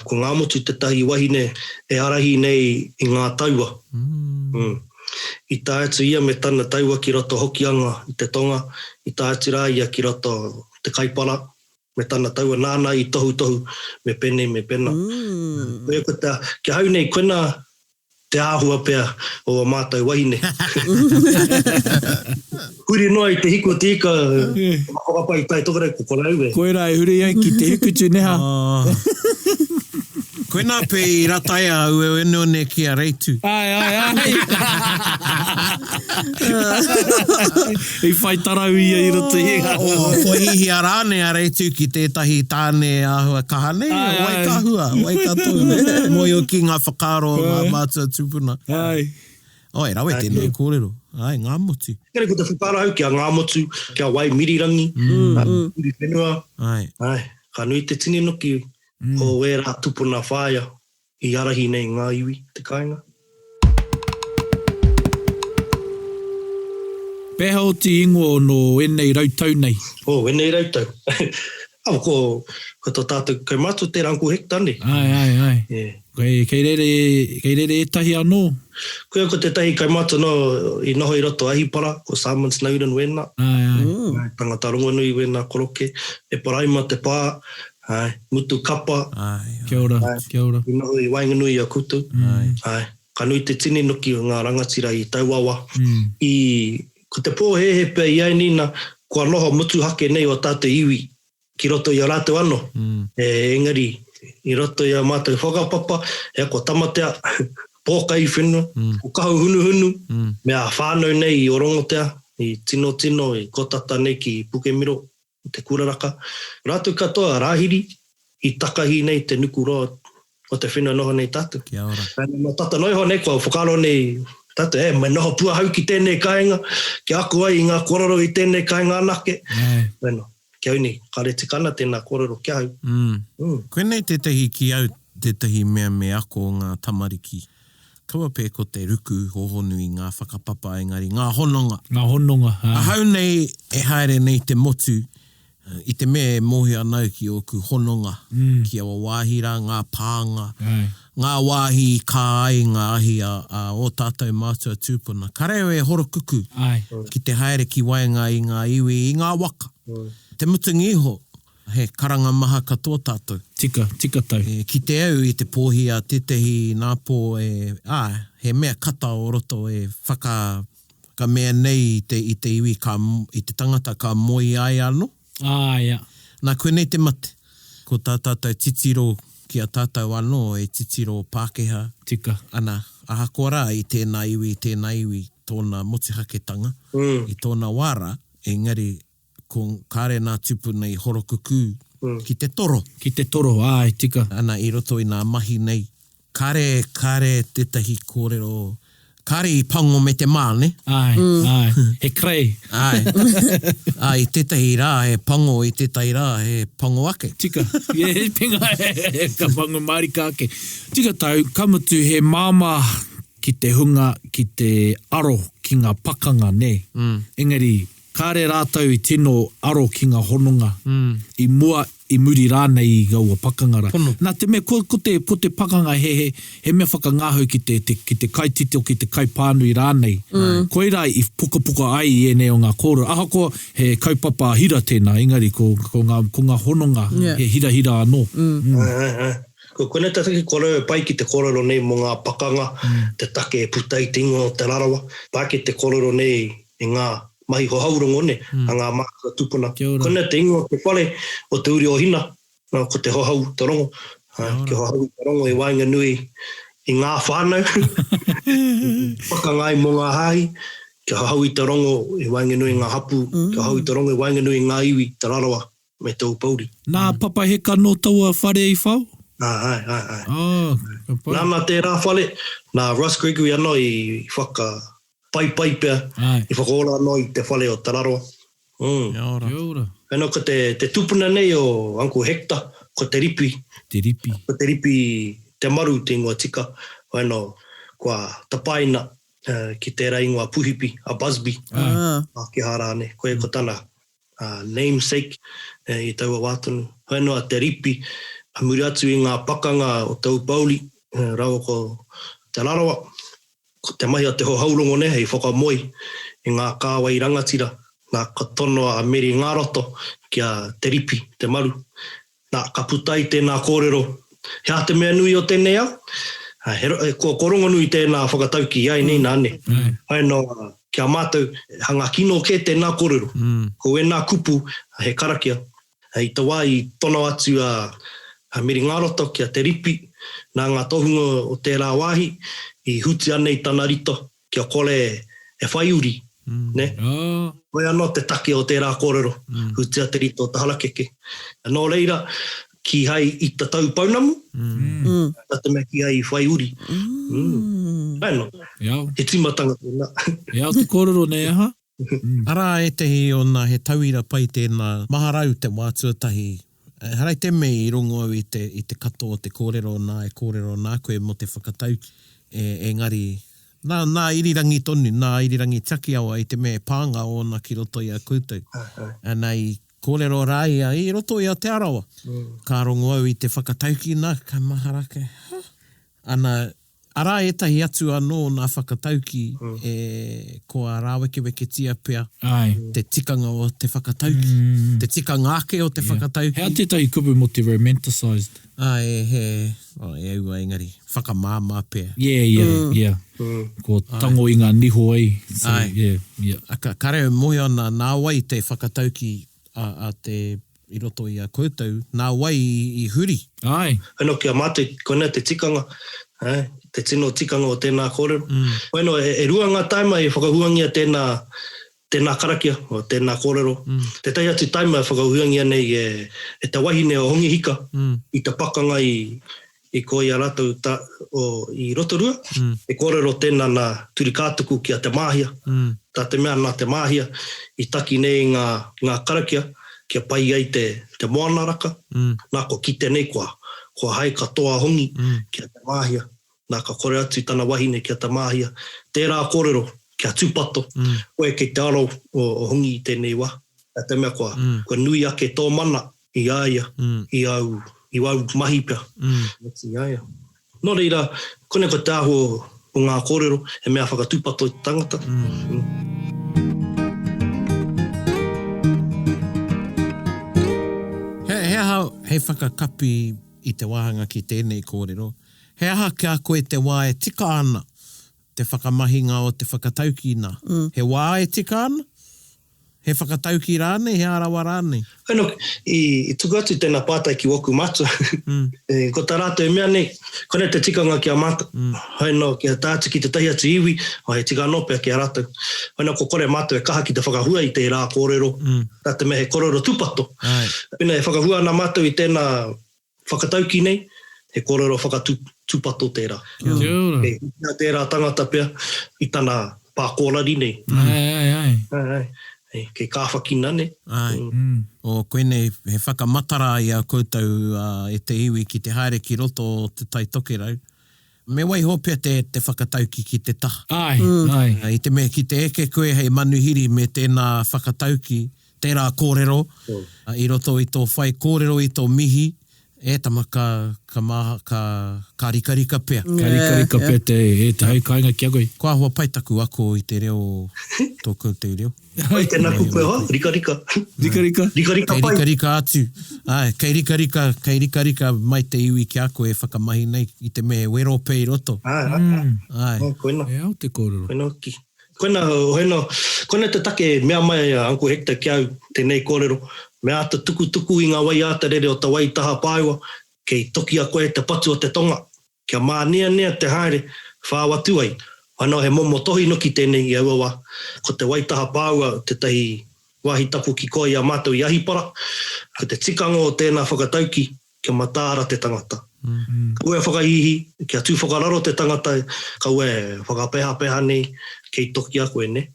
Ko Ngāmotu tētahi wahine e ārahi nei i ngā taua. I tae atu ia me tana taua ki roto Hokianga i te tonga, i tae atu rā ia ki roto Te Kaipara me tana taua nāna i tohutohu me pēnei me pēnā. Koia ko te, ki ahau nei koina te āhua pea o ā mātou wahine. Huri noa i te hiku o te ika, whakapai i Tai Tokerau ko Koroue. Koirā e huri ai ki te hikutu neha. Koinā pea i rataia a Ueoneone ki a Reitu. Ae, ae, ae. I whai tarau ia i roto i nga. Oh, kua hihia rānei a Reitu ki tētahi tāne āhua kaha nei, Ae, wai ae. ka hua, wai ka tohu. Mōhio ki ngā whakaaro o ngā mātua tūpuna. Ae. Oh, e rawe tēnei kōrero. Ae, Ngāmotu. Engari ko te whakaaro au ki a Ngāmotu, ki a Waimirirangi, a Muriwhenua. Ae. Ae, ka nui te tini noki o ērā tupuna whāia i arahi nei ngā iwi te kāinga. Pēhea oti ingoa nō ēnei rautau nei? Oh, ēnei rautau. Awa, ko, ko tō tātou kaumātua tērā Uncle Hector, nē? Āe, āe, āe. Yeah. Kei, kei reira, kei reira ētahi anō? Koia ko tētahi kaumātua nō i noho i roto Ahipara, ko Simon Snowden wēnā. Āe, āe. Āe, tangata rongonui wēnā koroke. Eparaima te pā, āe, mutu kapa. Āe, āe. Kia ora, kia ora. I noho i waenganui i a koutou. Āe. Āe. Ka nui te tini noki o ngā rangatira i taua wa. I, ko te pōhēhē pea i Ainina, kua noho motuhake nei o tātou iwi ki roto i a rātou ano. Engari, i roto i a mātou whakapapa, he ko Tamatea, pōkai whenua, ko Kahuhunuhunu, me a whānau nei i Orongotea, i Tinotino, i kotata nei ki Pukemiro, te kuraraka, rātou katoa a Rāhiri i takahi nei te nuku roa o te whenua noho nei tātou. Kia ora. Nā tata noa iho nei kua whakaaro nei tātou, e, me noho pū ahau ki tēnei kāinga, kia ako ai i ngā kōrero i tēnei kāinga anake. Bueno, ki au nei, kāre tika ana tēnā kōrero ki ahau. Mm. Koinei tētahi ki au, tētahi mea me ako ngā tamariki. Kaua pea ko te ruku hohonu i ngā whakapapa engari ngā hononga. Ngā hononga, ā. Ahau nei e haere nei te motu i te mea e mōhio ana au ki ōku hononga ki aua wāhi rā, ngā pānga, ngā wāhi i kā ai ngā ahi a ō tātou mātua tūpuna. Kare au e horokuku ki te haere ki waenga i ngā iwi, i ngā waka. Te mutunga iho, He karanga maha katoa tātou. Tika, tika tau. E kite au i te pōhi a tētehi nāpō e, ā, he mea kata o roto e whaka, whakamea nei i te, i te iwi ka, i te tangata ka moe ai anō. Ā, ia. Nā, koinei te mate. Ko tā tātou titiro ki a tātou anō e titiro Pākehā. Tika. Ana, ahakoa rā i tēnā iwi, i tēnā iwi tōna motuhaketanga, i tōna wā rā, engari Ko kāre nā tupuna i horokukū ki te toro. Ki te toro, āe, tika. Ana i roto i nā mahi nei. Kāre, kāre tētahi kōrero, kāre i pango me te mā, nē? Āe, āe, he kerei. Āe, āe, i tētahi rā he pango, i tētahi rā he pango ake. Tika, he pinga, ka pango mārika ake. Tika tau, ka mutu he māmā ki te hunga ki te aro ki ngā pakanga, nē? Engari, Kāre rātou i tino aro ki ngā hononga i mua, i muri rānei i aua pakanga rā. Nā te mea, ko, ko te, ko te pakanga he, he, he mea whakangahau ki te, te, ki te kaitito, ki te kaipānui rānei. Koirā i pukapuka ai i ēnei o ngā kōrero. Ahakoa he kaupapa hira tēnā, engari ko, ko ngā, ko ngā hononga he hirahira anō. Āe, āe, āe. Ko konei te take kua rau e pai ki te kōrero nei mō ngā pakanga, te take e puta ai te ingoa o Te Rarawa. Pai ake te kōrero nei i ngā mahi hohaurongo ne, a ngā mātua tupuna. Koina te ingoa o te whare o Te Uri o Hina, ko te hohau te rongo, kia hohau i te rongo i waenganui i ngā whānau, pakanga ai mō ngā hāhi, kia hohau i te rongo i waenganui i ngā hapū, kia hohau i te rongo i waenganui i ngā iwi, Te Rarawa me Te Aupōuri. Nā Papaheka nō taua whare i whao? Āe, āe, āe. Oh, ka pai. Nāna tērā whare, nā Russ Gregory anō i whaka, Paipai pea, i whakaora anō i te whare o Te Rarawa. Mm. Kia ora. Kia ora. Ano ko te, te tupuna nei o Uncle Hector, ko Te Ripi. Te Ripi. Ko Te Ripi Te Maru te ingoa tika. Ano, kua tapaina ki tērā ingoa Puhipi, a Busby. Ah. Pākehā rānei. Koia ko tana namesake i taua wā tonu. Hoi anō a Te Ripi, a muri atu i ngā pakanga o Te Aupōuri rāua ko Te Rarawa, Ko te mahi a te hohourongo nei hei whakamoe i ngā kāwai rangatira, nā, ka tonoa a Meri Ngāroto ki a Te Ripi, Te Maru. Nā, ka puta ai tēnā kōrero, He aha te mea nui o tēnei ao? He, kua, kua rongonui tēnā whakataukī i a ēnei nā, nē. Hai nō, ki a mātou, hanga kino kē tēnā kōrero. Ko ēnā kupu, he karakia. I te wā i tono atu a Miringaroto ki a Te Ripi, nā ngā tohunga o tērā wāhi i hutia nei tana rito kia kore e whai uri, nē? Hoi anō te take o tērā kōrero, hutia te rito o te harakeke. Nō reira, kīhai i tatau pounamu, nā te mea kīhai i whai uri. Āe nō, he tīmatanga tēnā. E ao te kōrero nei aha? Arā ētehi ōna he tauira pai tēnā, maharau te wā tuatahi, ehara i te mea i rongo au i te, i te katoa o te kōrero nā e kōrero nā koe mō te whakatauki, e, engari, nā, nā Irirangi tonu, nā Irirangi Tiakiawa i te mea e pānga ōna ki roto i a koutou. Ana i. Kōrero rā ia i roto i a Te Arawa. Ka rongo au i te whakataukī nā, ka mahara ake, ha? Ana, arā ētahi atu anō nā whakataukī e kua rāwekeweketia pea te tikanga o te whakataukī, te tikanga ake o te whakataukī. He aha tētahi kupu mō te romanticised? Āe, he, oh, e aua engari, whakamāmā pea. Yeah, yeah, yeah. Kua tango i ngā niho ai. So, Āe. yeah, yeah. A, ka, kare au mōhio ana nā wai te whakataukī a, a te, i roto i a koutou, nā wai i, i huri. Āe. Ano ki a mātou, koinā te tikanga, āe, te tino tikanga o tēnā kōrero. Bueno, e, e rua ngā taima i whakahuangia tēnā, Tēnā karakia, o tēnā kōrero. Tētahi atu taima e whakahuangia nei e, e te wahine o Hongi Hika i te pakanga i, i ko i a rātou ta, o, i Rotorua. He kōrero tēnā nā Turikātuku ki a Te Māhia. Tā te mea nā Te Māhia i taki nei ngā, ngā karakia kia pai ai te, te moana raka. Nā kua kite nei kua, kua hae katoa a Hongi ki a Te Māhia. Nā, ka kore atu tana wahine ki a Tamāhia, tērā kōrero, kia tūpato, koe kei te aro o Hongi i tēnei wā, nā te mea kua, kua nui ake tō mana i a ia, i āu, i āu mahi pea, i a ia. Nō reira, konei ko te āhua o ngā kōrero, he mea whakatūpato i te tangata. He, he aha hei whakakapi i te wāhanga ki tēnei kōrero? He aha ki a koe te wā e tika ana te whakamahinga o te whakataukī nā? He wā e tika ana? He whakataukī rānei, he ārawa rānei? Eno, i tuku atu tēnā pātai ki wōku mātua. Ko tā rātou e mea nei, konei te tikanga ki a mātou. Hoi anō, kia tae atu ki tētahi atu iwi, he tika anō pea ki a rātou. Hoi anō, kua kore mātou e kaha ki te whakahua i tērā kōrero, nā te mea he kōrero tūpato. Pēnā e whakahua ana mātou i tēnā Whakataukī nei, he kōrero whakatūpato tērā. Kia ora. Kei hia tērā tangata pea i tana pā kōrari nei. Ae, ae, ae. Ae, ae. Kei kāwhakina nei. Ae. O, koinei he whakamatara i a koutou e te iwi ki te haere ki roto o Te Tai Tokerau. Me waiho pea te, te whakatauki ki te taha. Ae, ae. I te mea ki te eke koe hei manuhiri me tēnā whakatauki, tērā kōrero, i roto i tō whaikōrero, i tō mihi, e tama ka, ka māha, ka, ka rikarika pea. Ka rikarika pea te, e te hau kāinga ki a koe. Kua āhua pai taku ako i te reo, tō koutou reo. Pai tena kupu e hoa, rikarika. Rikarika. Rikarika pai. Kei rikarika atu. Ae, kei rikarika, kei rikarika mai te iwi ki a koe e whakamahi nei i te mea he wero pea i roto. Ae, ae, ae. Ae. Koina. E ao te kōrero. Koina hoki. Koina, hoino, koina te take e mea mai a Uncle Hector ki au tenei kōrero, me āta tukutuku i ngā wai āta rere o ta wai taha pāua, kei tokia koe e te patu o te tonga. Kia māneanea te haere, whao atu ai. Anō he momo tohi noki tēnei i aua wā. Ko te Waitaha Pāua tētahi wāhi tapu ki koa i a mātou i Ahipara. Ko te tikanga o tēnā whakatauki, kia mataara te tangata. Kaua e whakahīhī, kia tū whakararo te tangata, kaua e whakapehapeha nei, kei tokia koe, nē?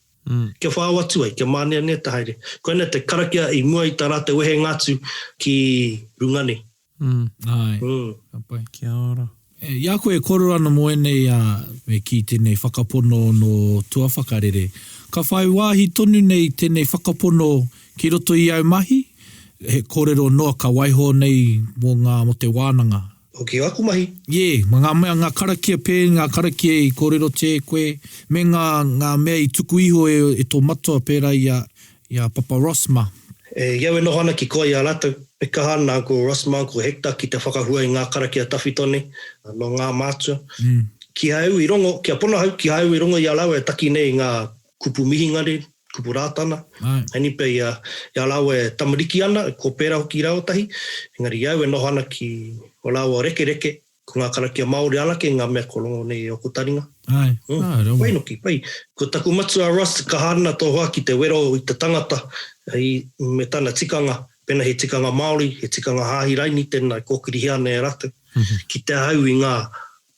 Kia whao atu ai, kia māneanea te haere. Koinā te karakia i mua i tā rātou wehenga atu ki runga nei. Āe, ka pai. Kia ora. I a koe e kōrero ana mō ēnei, me kī tēnei whakapono nō tuawhakarere, ka whai wāhi tonu nei tēnei whakapono ki roto i au mahi? He kōrero noa ka waiho nei mō ngā, mō te wānanga? Hoki aku mahi. Yeah, ma ngā mea, ngā karakia pē, ngā karakia i kōrerotia e koe, me ngā, ngā mea i tuku iho e, e tō matua pērā i a, i a Papa Ross mā. E, i au e noho ana ki koa i a rātou, e kaha ana Uncle Ross mā, Uncle Hector ki te whakahua i ngā karakia tawhito nei, nō ngā mātua. Kihai au i rongo, kia pono ahau, kihai au i rongo i a rāua e taki nei i ngā kupu mihingare, kupu Rātana, engari pea i a, i a rāua e tamariki ana, ko pērā hoki rāua tahi, engari i au e noho ana ki o rāua rekereke, ko ngā karakia Māori anake ngā mea kua rongo nei e ōku taringa. Āe, āe rawa. Pai noki, pai. Ko taku matua a Ross, kaha ana tō hoa ki te wero i te tangata i, me tana tikanga, pēnā he tikanga Māori, he tikanga hāhi raini tēnā e kōkirihia ana e rātou. Ki te ahau i ngā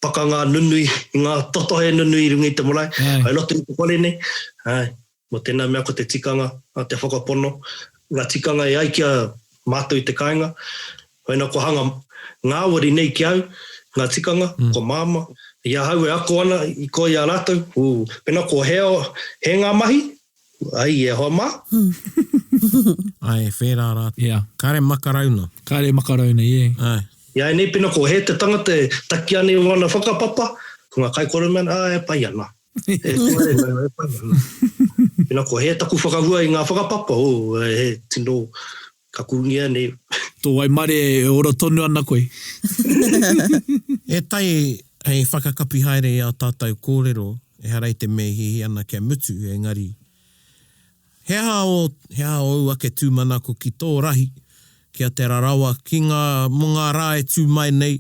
pakanga nunui, i ngā totohe nunui i runga i te marae, i roto i te whare nei, āe, mō tēnā mea ko te tikanga, te whakapono, ngā tikanga e ai ki a mātou i te kāinga, hoina kua hanga ngāwari nei ki au, ngā tikanga, kua māmā, i ahau e ako ana i koa i a rātou, ū, pēnā ko hea, he ngā mahi? Ai, e hoa mā. Ae, whērā rā. Yeah. Kāre makarauna. Kāre makarauna, yeah. Ae. Iāianei pena ko hē te tangata e taki ana i wana whakapapa, ko ngā kaikōrero mea ana, ā, e pai ana. E kore, e pai ana. Pena ko hē taku whakahua i ngā whakapapa, oh, he tino ka kūngia nei. Tō waimarie e ora tonu ana koe. E tai hei whakakapi haere i ā tātou kōrero, ehara i te mea e hiahia ana kia mutu, engari, he aha ō, he aha ōu ake tūmanako ki tō rahi, ki a Te Rarawa, ki ngā, mō ngā rā e tū mai nei,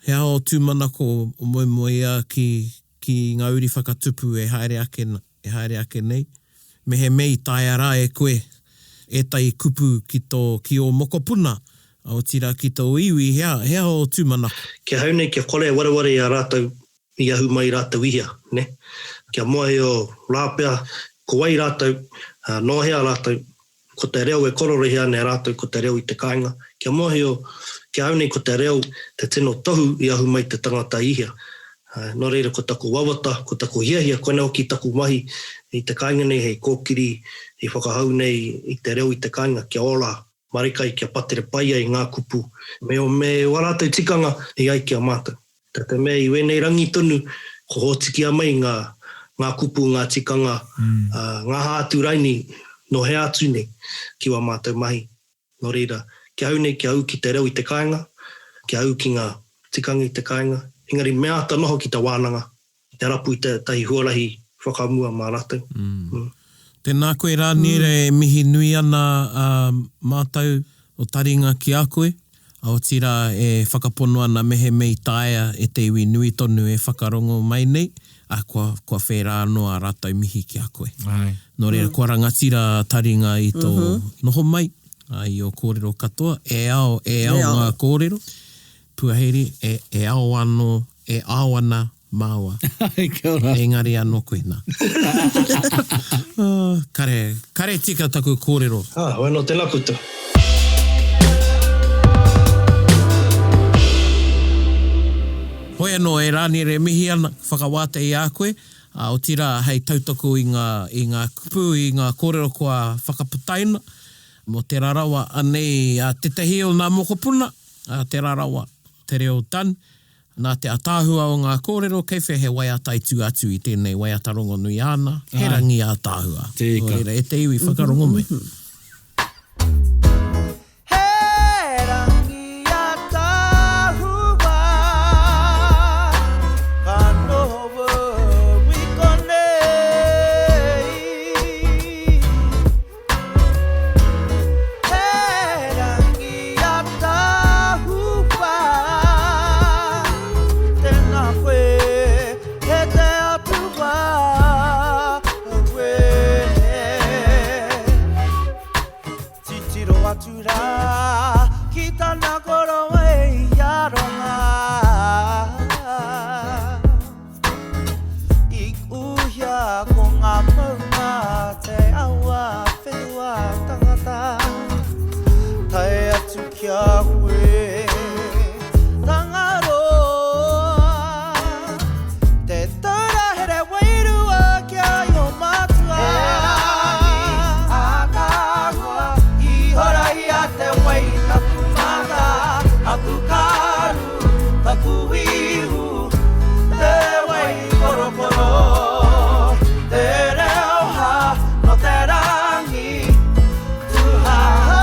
he aha ō tūmanako, o moemoeā ki, ki ngā uri whakatupu e haere ake, e haere ake nei? Mehemea i taea rā e koe ētahi kupu ki tō, ki ō mokopuna, otirā ki tō iwi, he aha, he aha ō tūmanako? Ki ahau nei, kia kore e wareware i a rātou i ahu mai rātou i hea, nē? Kia mōhio rā pea ko wai rātou, nō hea rātou, ko te reo e kororehia ana e rātou ko te reo i te kāinga. Kia mōhio, ki a au nei ko te reo te tino tohu i ahu mai te tangata i hea. Nō reira ko taku wawata, ko taku hiahia, koinā hoki taku mahi i te kāinga nei hei kōkiri, hei whakahau nei i te reo i te kāinga kia ora marikai, kia patere pai ai ngā kupu me me wā rātou tikanga e ai ki a mātou. Tā te mea i wēnei rangi tonu ko hōtikia mai ngā ngā kupu, ngā tikanga, ngā hā atu raini nō hea atu nei ki wā mātou mahi. Nō reira, ki ahau nei kia ū ki te reo i te kāinga, kia ū ki ngā tikanga i te kāinga, engari me āta noho ki te wānanga, ki te rapu i tētahi huarahi whakamua mā rātou. Tēnā koe Rāniera e mihi nui ana a mātou o taringa ki a koe, otirā e whakapono ana mehemea i taea e te iwi nui tonu e whakarongo mai nei, a kua, kua whērā anō ā rātou mihi ki a koe. Nō reira, kua rangatira a taringa i tō noho mai, ā, i ō kōrero katoa, e ao, e ao ngā kōrero, Puahere, e, e ao anō, e ao ana māua. Kia ora. Engari anō koe nā. Oh, kare, kare tika taku kōrero. Ah, hoi anō tēnā koutou. Hoi anō, e Rāniere e mihi ana, whakawātea i a koe, ā, otirā hei tautoko i ngā, i ngā kupu, i ngā kōrero kua whakaputaina mō Te Rarawa, anei a tētahi o nā mokopuna, a Te Rarawa, Te Reo Dunn, Nā te ataahua o ngā kōrero, kei whea he waiata i tū atu i tēnei waiata rongonui āna, he rangi ātaahua. Nō reira, e te iwi, whakarongo mai. He rangi ataahua, ka noho au i konei. He rangi ataahua, tēnā koe e te Atua, aue. Titiro atu rā ki tana korowai aroha. I uhia ko ngā maunga te awa whenua tangata tae atu ki a koe Tangaroa te taura here wairua ki a io matua. He rangi ātaahua i horahia te wai taku mata, aku karu, taku ihu. Te wai korokoro, te reo hā no te rangi tūhāhā.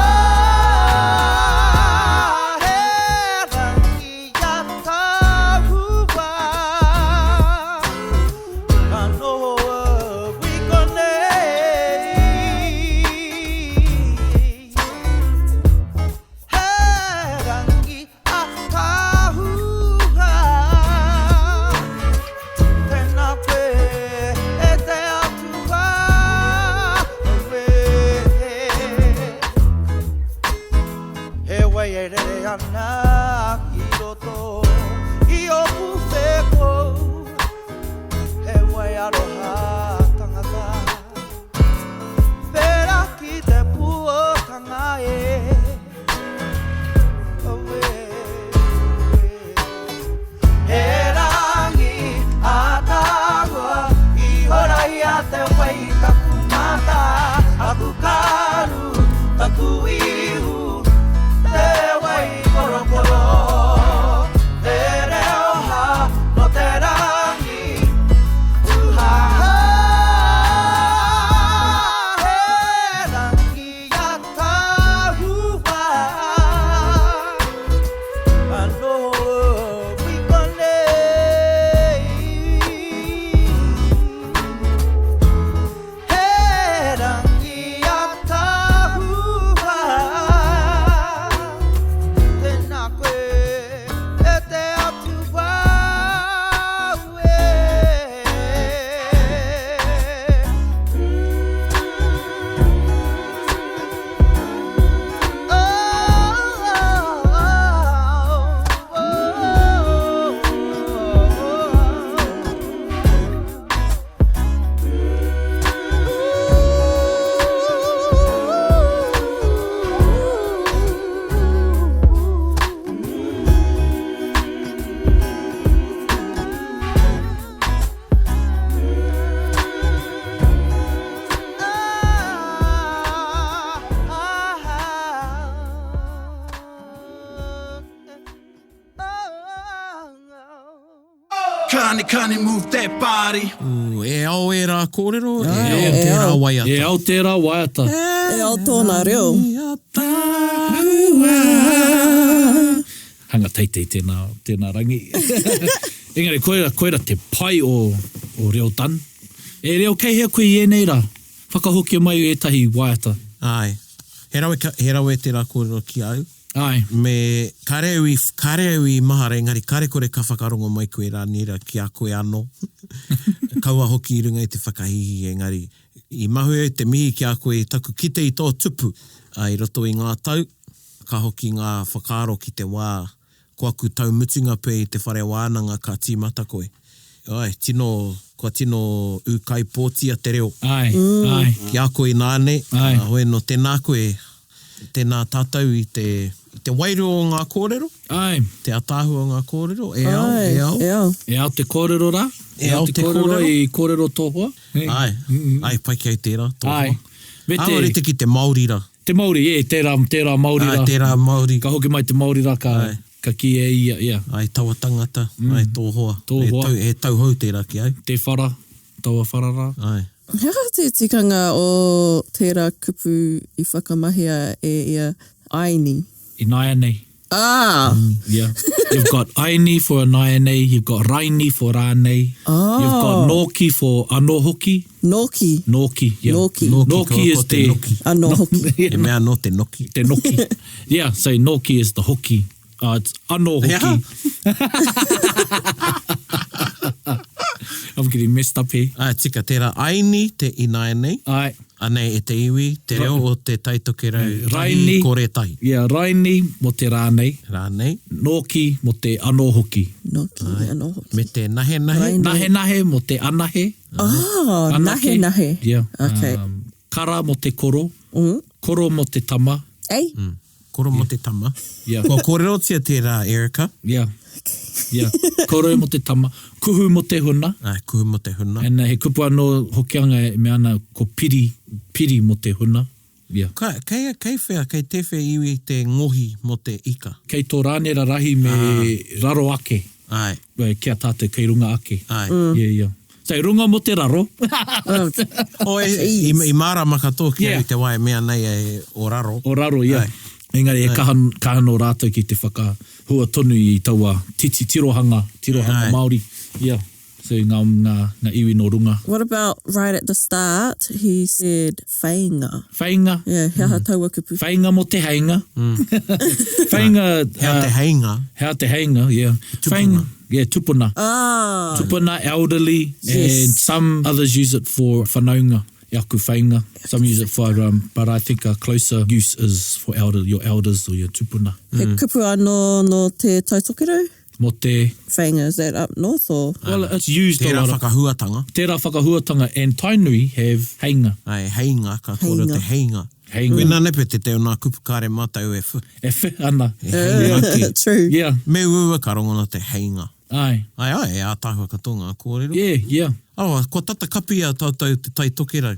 He rangi ataahua, ka noho au i konei. He rangi Ataahua, tēnā koe e te Atua, aue. He wai e rere ana ki roto i ōku whēkau, he wai aroha tangata, pērā ki te pūotanga e. He rangi ataahua i horahia te wai i taku mata, Kani move that body. Ooh, e ao ērā kōrero, e ao tērā waiata. E ao tērā waiata. E ao tōna reo. Hanga teitei tēnā, tēnā rangi. Engari koira, koira te pai o, o Reo Dunn. E Reo, kei hea koe i ēnei rā? Whakahokia mai ētahi waiata. Āe. He rawe, he rawe tērā kōrero ki a au. Āe. Me, kare au i, kare au i mahara engari kare kore ka whakarongo mai koe Rānira ki a koe anō. Kaua hoki i runga i te whakahīhī engari i mahue au te mihi ki a koe i taku kite i tō tupu, ā, i roto i ngā tau, ka hoki ngā whakaaro ki te wā Ko aku tau mutunga pea i te whare wānanga ka tīmata koe. Āe, tino, kua tino ūkaipōtia te reo. Āe, āe. Ki a koe ināianei, Āe. hoi anō, tēnā koe, tēnā tātou i te, i te wairua o ngā kōrero. Āe. Te ataahua o ngā kōrero, e ao, e ao. E ao. E ao te kōrero rā. E ao te kōrero. I kōrero tō hoa. Āe, āe, pai ki au tērā, tō hoa. Āe. Me te. Āe, rite ki te Māori rā. Te Māori, e, tērā, tērā Māori rā. Āe, tērā Māori. Ka hoki mai te Māori rā, ka, ka kī e ia, ia. Āe, taua tangata, āe, tō hoa. Tō hoa. He tau, he tauhou tērā ki au. Te whara, taua whara rā. Āe. He aha te tikanga o tērā kupu i whakamahia e ia, aini? Ināianei. Ah! Yeah. You've got aini for ināianei, you've got raini for rānei, Oh. you've got nōki for anō hoki. Nōki. Nōki, yeah. Nōki. Nōki is ko te te... noki. Anō hoki. He mea anō te noki. Te noki. Yeah, so nōki is the hoki. Uh, it's anō hoki. I'm getting messed up here. Āe, tika, tērā aini te ināianei. Āe. Anei e te iwi, te reo o Te Tai Tokerau, tahi Raini. kore tahi. Yeah, raini mō te rānei. Rānei. Nōki mō te anō hoki. Nōki, anō hoki. Me te nahenahe. Raini. Nahenahe mō te anahe. Ah, Anake. nahenahe. Yeah. Okay. Um, kara mō te koro. Koro mō te tama. Ei? Koro mō te tama. Yeah. Kua kōrerotia tērā, Erica. Yeah. Yeah. Koro mō te tama. Kuhu mō te huna. Āe, kuhu mō te huna. And he kupu anō Hokianga e mea ana ko piri, piri mō te huna. Yeah. Ka, kei, kei whea, kei tēwhea iwi te ngohi mō te ika? Kei tō Rānera rahi me raro ake. Āe. Ki a tātou kei runga ake. Āe. Yeah, yeah. So runga mō te raro. Oh, e, i, i mārama katoa ki Yeah. au i te wā e mea nei e o raro. O raro, yeah. Āe. Engari e kaha, kaha nō rātou ki te whakahua tonu i taua titi tirohanga, tirohanga Āe. Māori. Yeah. So ngā, ngā, ngā iwi nō runga. What about right at the start, he said whainga. Whainga. Yeah, he aha taua kupu. Whainga mō te heinga. Whainga. Hea te heinga. Hea te heinga, yeah. Tupuna. Whainga, yeah, tupuna. Ah. Tupuna, elderly, Yes. and some others use it for whanaunga, e aku whainga. Some use it for, um, but I think a closer use is for elder, your elders or your tupuna. He kupu anō nō te Taitokerau? Mō te... Whainga, is that up north or? Well, it's used a Tērā lot. Of, whakahuatanga. tērā whakahuatanga and Tainui have heinga. Ai, heinga, ka kōrero te heinga. Heinga. Koinā nepe te te o nā kupu kāre mātou e wh. E wh ana. E heinga ki. True. Yeah. Me uaua ka rongona te heinga. Ai. Ai, ai, e ātaahua katoa ngā kōrero. Yeah, yeah. Oh, kua tata kapi a tātou Te Tai Tokerau.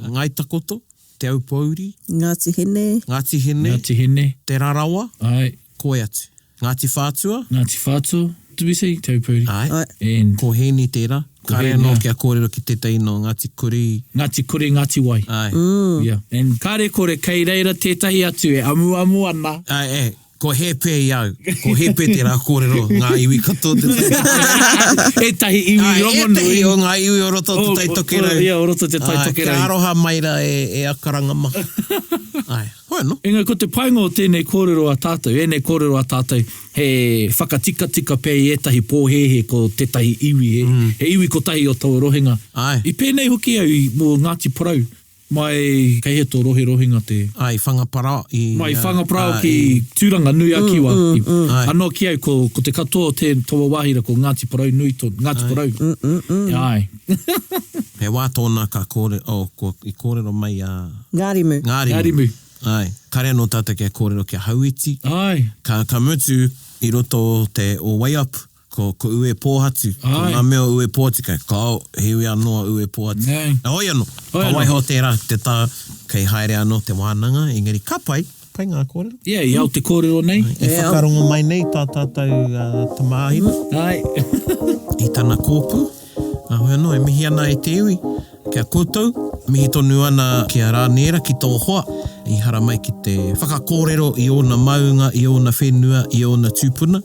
Ngāi Takoto, Te Aupōuri. Ngāti Hine. Ngāti Hine. Ngāti Hine. Te Rarawa. Ai. Koe atu. Ngāti Whātua. Ngāti Whātua, did we say Te Aupōuri? Ai. Ai. And Ko Hēni tērā. Ko Kāre Hēni, anō ai. kia kōrero ki tētahi nō Ngāti Kurī. Ngāti Kuri, Ngāti Wai. Ai. Yeah. And kāre kore kei reira tētahi atu e amuamu ana. Ai, e, ko Hēpe i au. Ko Hēpe tērā kōrero, ngā iwi katoa te Tai Tokerau. Ētahi iwi Ai, rongonui. Ētahi o ngā iwi o roto o Te Tai Tokerau. Ia, o roto o Te Tai Ai, Tokerau. Kia aroha mai rā e, e akaranga ma. Ai, hoi anō. Engari ko te painga o tēnei kōrero a tātou, ēnei kōrero a tātou, he whakatikatika pea i ētahi pōhēhē ko tētahi iwi, he, he iwi kotahi o taua rohenga. Ai. I pēnei hoki au i, mō Ngāti Porou, mai kei hea tō rohe rohenga te... Ai, Whangaparāoa i... Mai Whangaparāoa ai, ki Tūranga nui a Kiwa. Ai. Anō ki au, ko, ko te katoa o te taua wāhi ra, ko Ngāti Porou nui tō, Ngāti Porou. Ai. He wā tōna ka kōrero, oh, ko, i kōrero mai a... Ngārimu. Ngārimu. Ngārimu. Ai, kare anō tātou kia kōrero kia Hauiti. Ai. Ka, ka mutu i roto o te o Waiapu, ko, ko Ue Pōhatu. Ko Ai. ngā mea o Ue Pōhatu, kei kao, he iwi anō a Ue Pōhatu. Nei. Hoi anō, Hoi ka anō. waiho tērā te tā, kei haere anō te wānanga, engari ka pai, pai ngā kōrero. Yeah, i au te kōrero nei. E whakarongo mai nei tā tātou uh, tamāhine. Ai. i tana kōpū. Ā, hoi anō, e mihi ana e te iwi ki a koutou, mihi tonu ana ki a Rāniera, ki tō hoa, i haramai ki te whakakōrero i ōna maunga, i ōna whenua, i ōna tūpuna.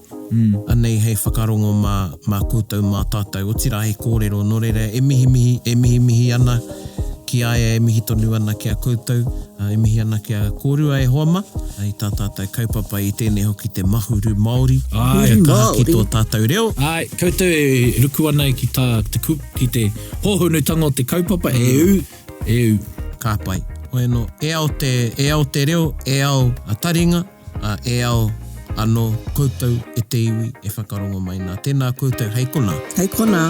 Anei hei whakarongo mā, mā koutou, mā tātou, otirā he kōrero, nō reira e mihimihi, e mihimihi ana ki a ia, e mihi tonu ana ki a koutou, e mihi ana ki a kōrua e hoa mā, i tā tātou kaupapa i tēnei hoki te Mahuru Māori, kia kaha ki tō tātou reo. Āe, koutou e ruku ana ki tā te kupu, ki te hōhonutanga o te kaupapa, e ū, e ū. Ka pai. Hoi anō, e ao te, e ao te reo, e ao a taringa, ā, e ao anō koutou e te iwi e whakarongo mai nā. Tēnā koutou, hei konā. Hei konā.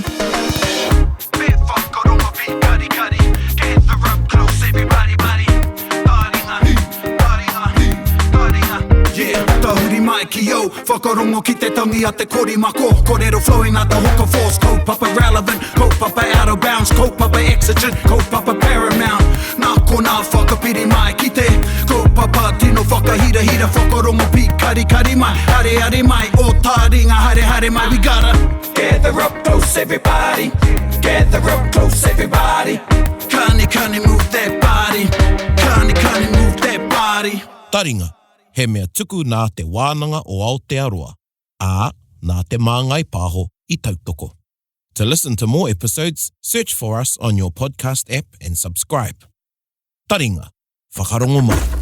Tahuri mai ki au, whakarongo ki te tangi a te korimako Korero flowing like the hook of force Kaupapa relevant, kaupapa out of bounds Kaupapa exigent, kaupapa paramount Nā konā whakapiri mai ki te kaupapa tino whakahirahira Whakarongo pīkarikari mai, areare mai Ō tāringa haere haere mai We gotta gather up close everybody Gather up close everybody Kani kani move that body Kani kani move that body Taringa, he mea tuku nā Te Wānanga o Aotearoa, ā, nā Te Māngai Pāho i tautoko. To listen to more episodes, search for us on your podcast app and subscribe. Taringa, whakarongo mai.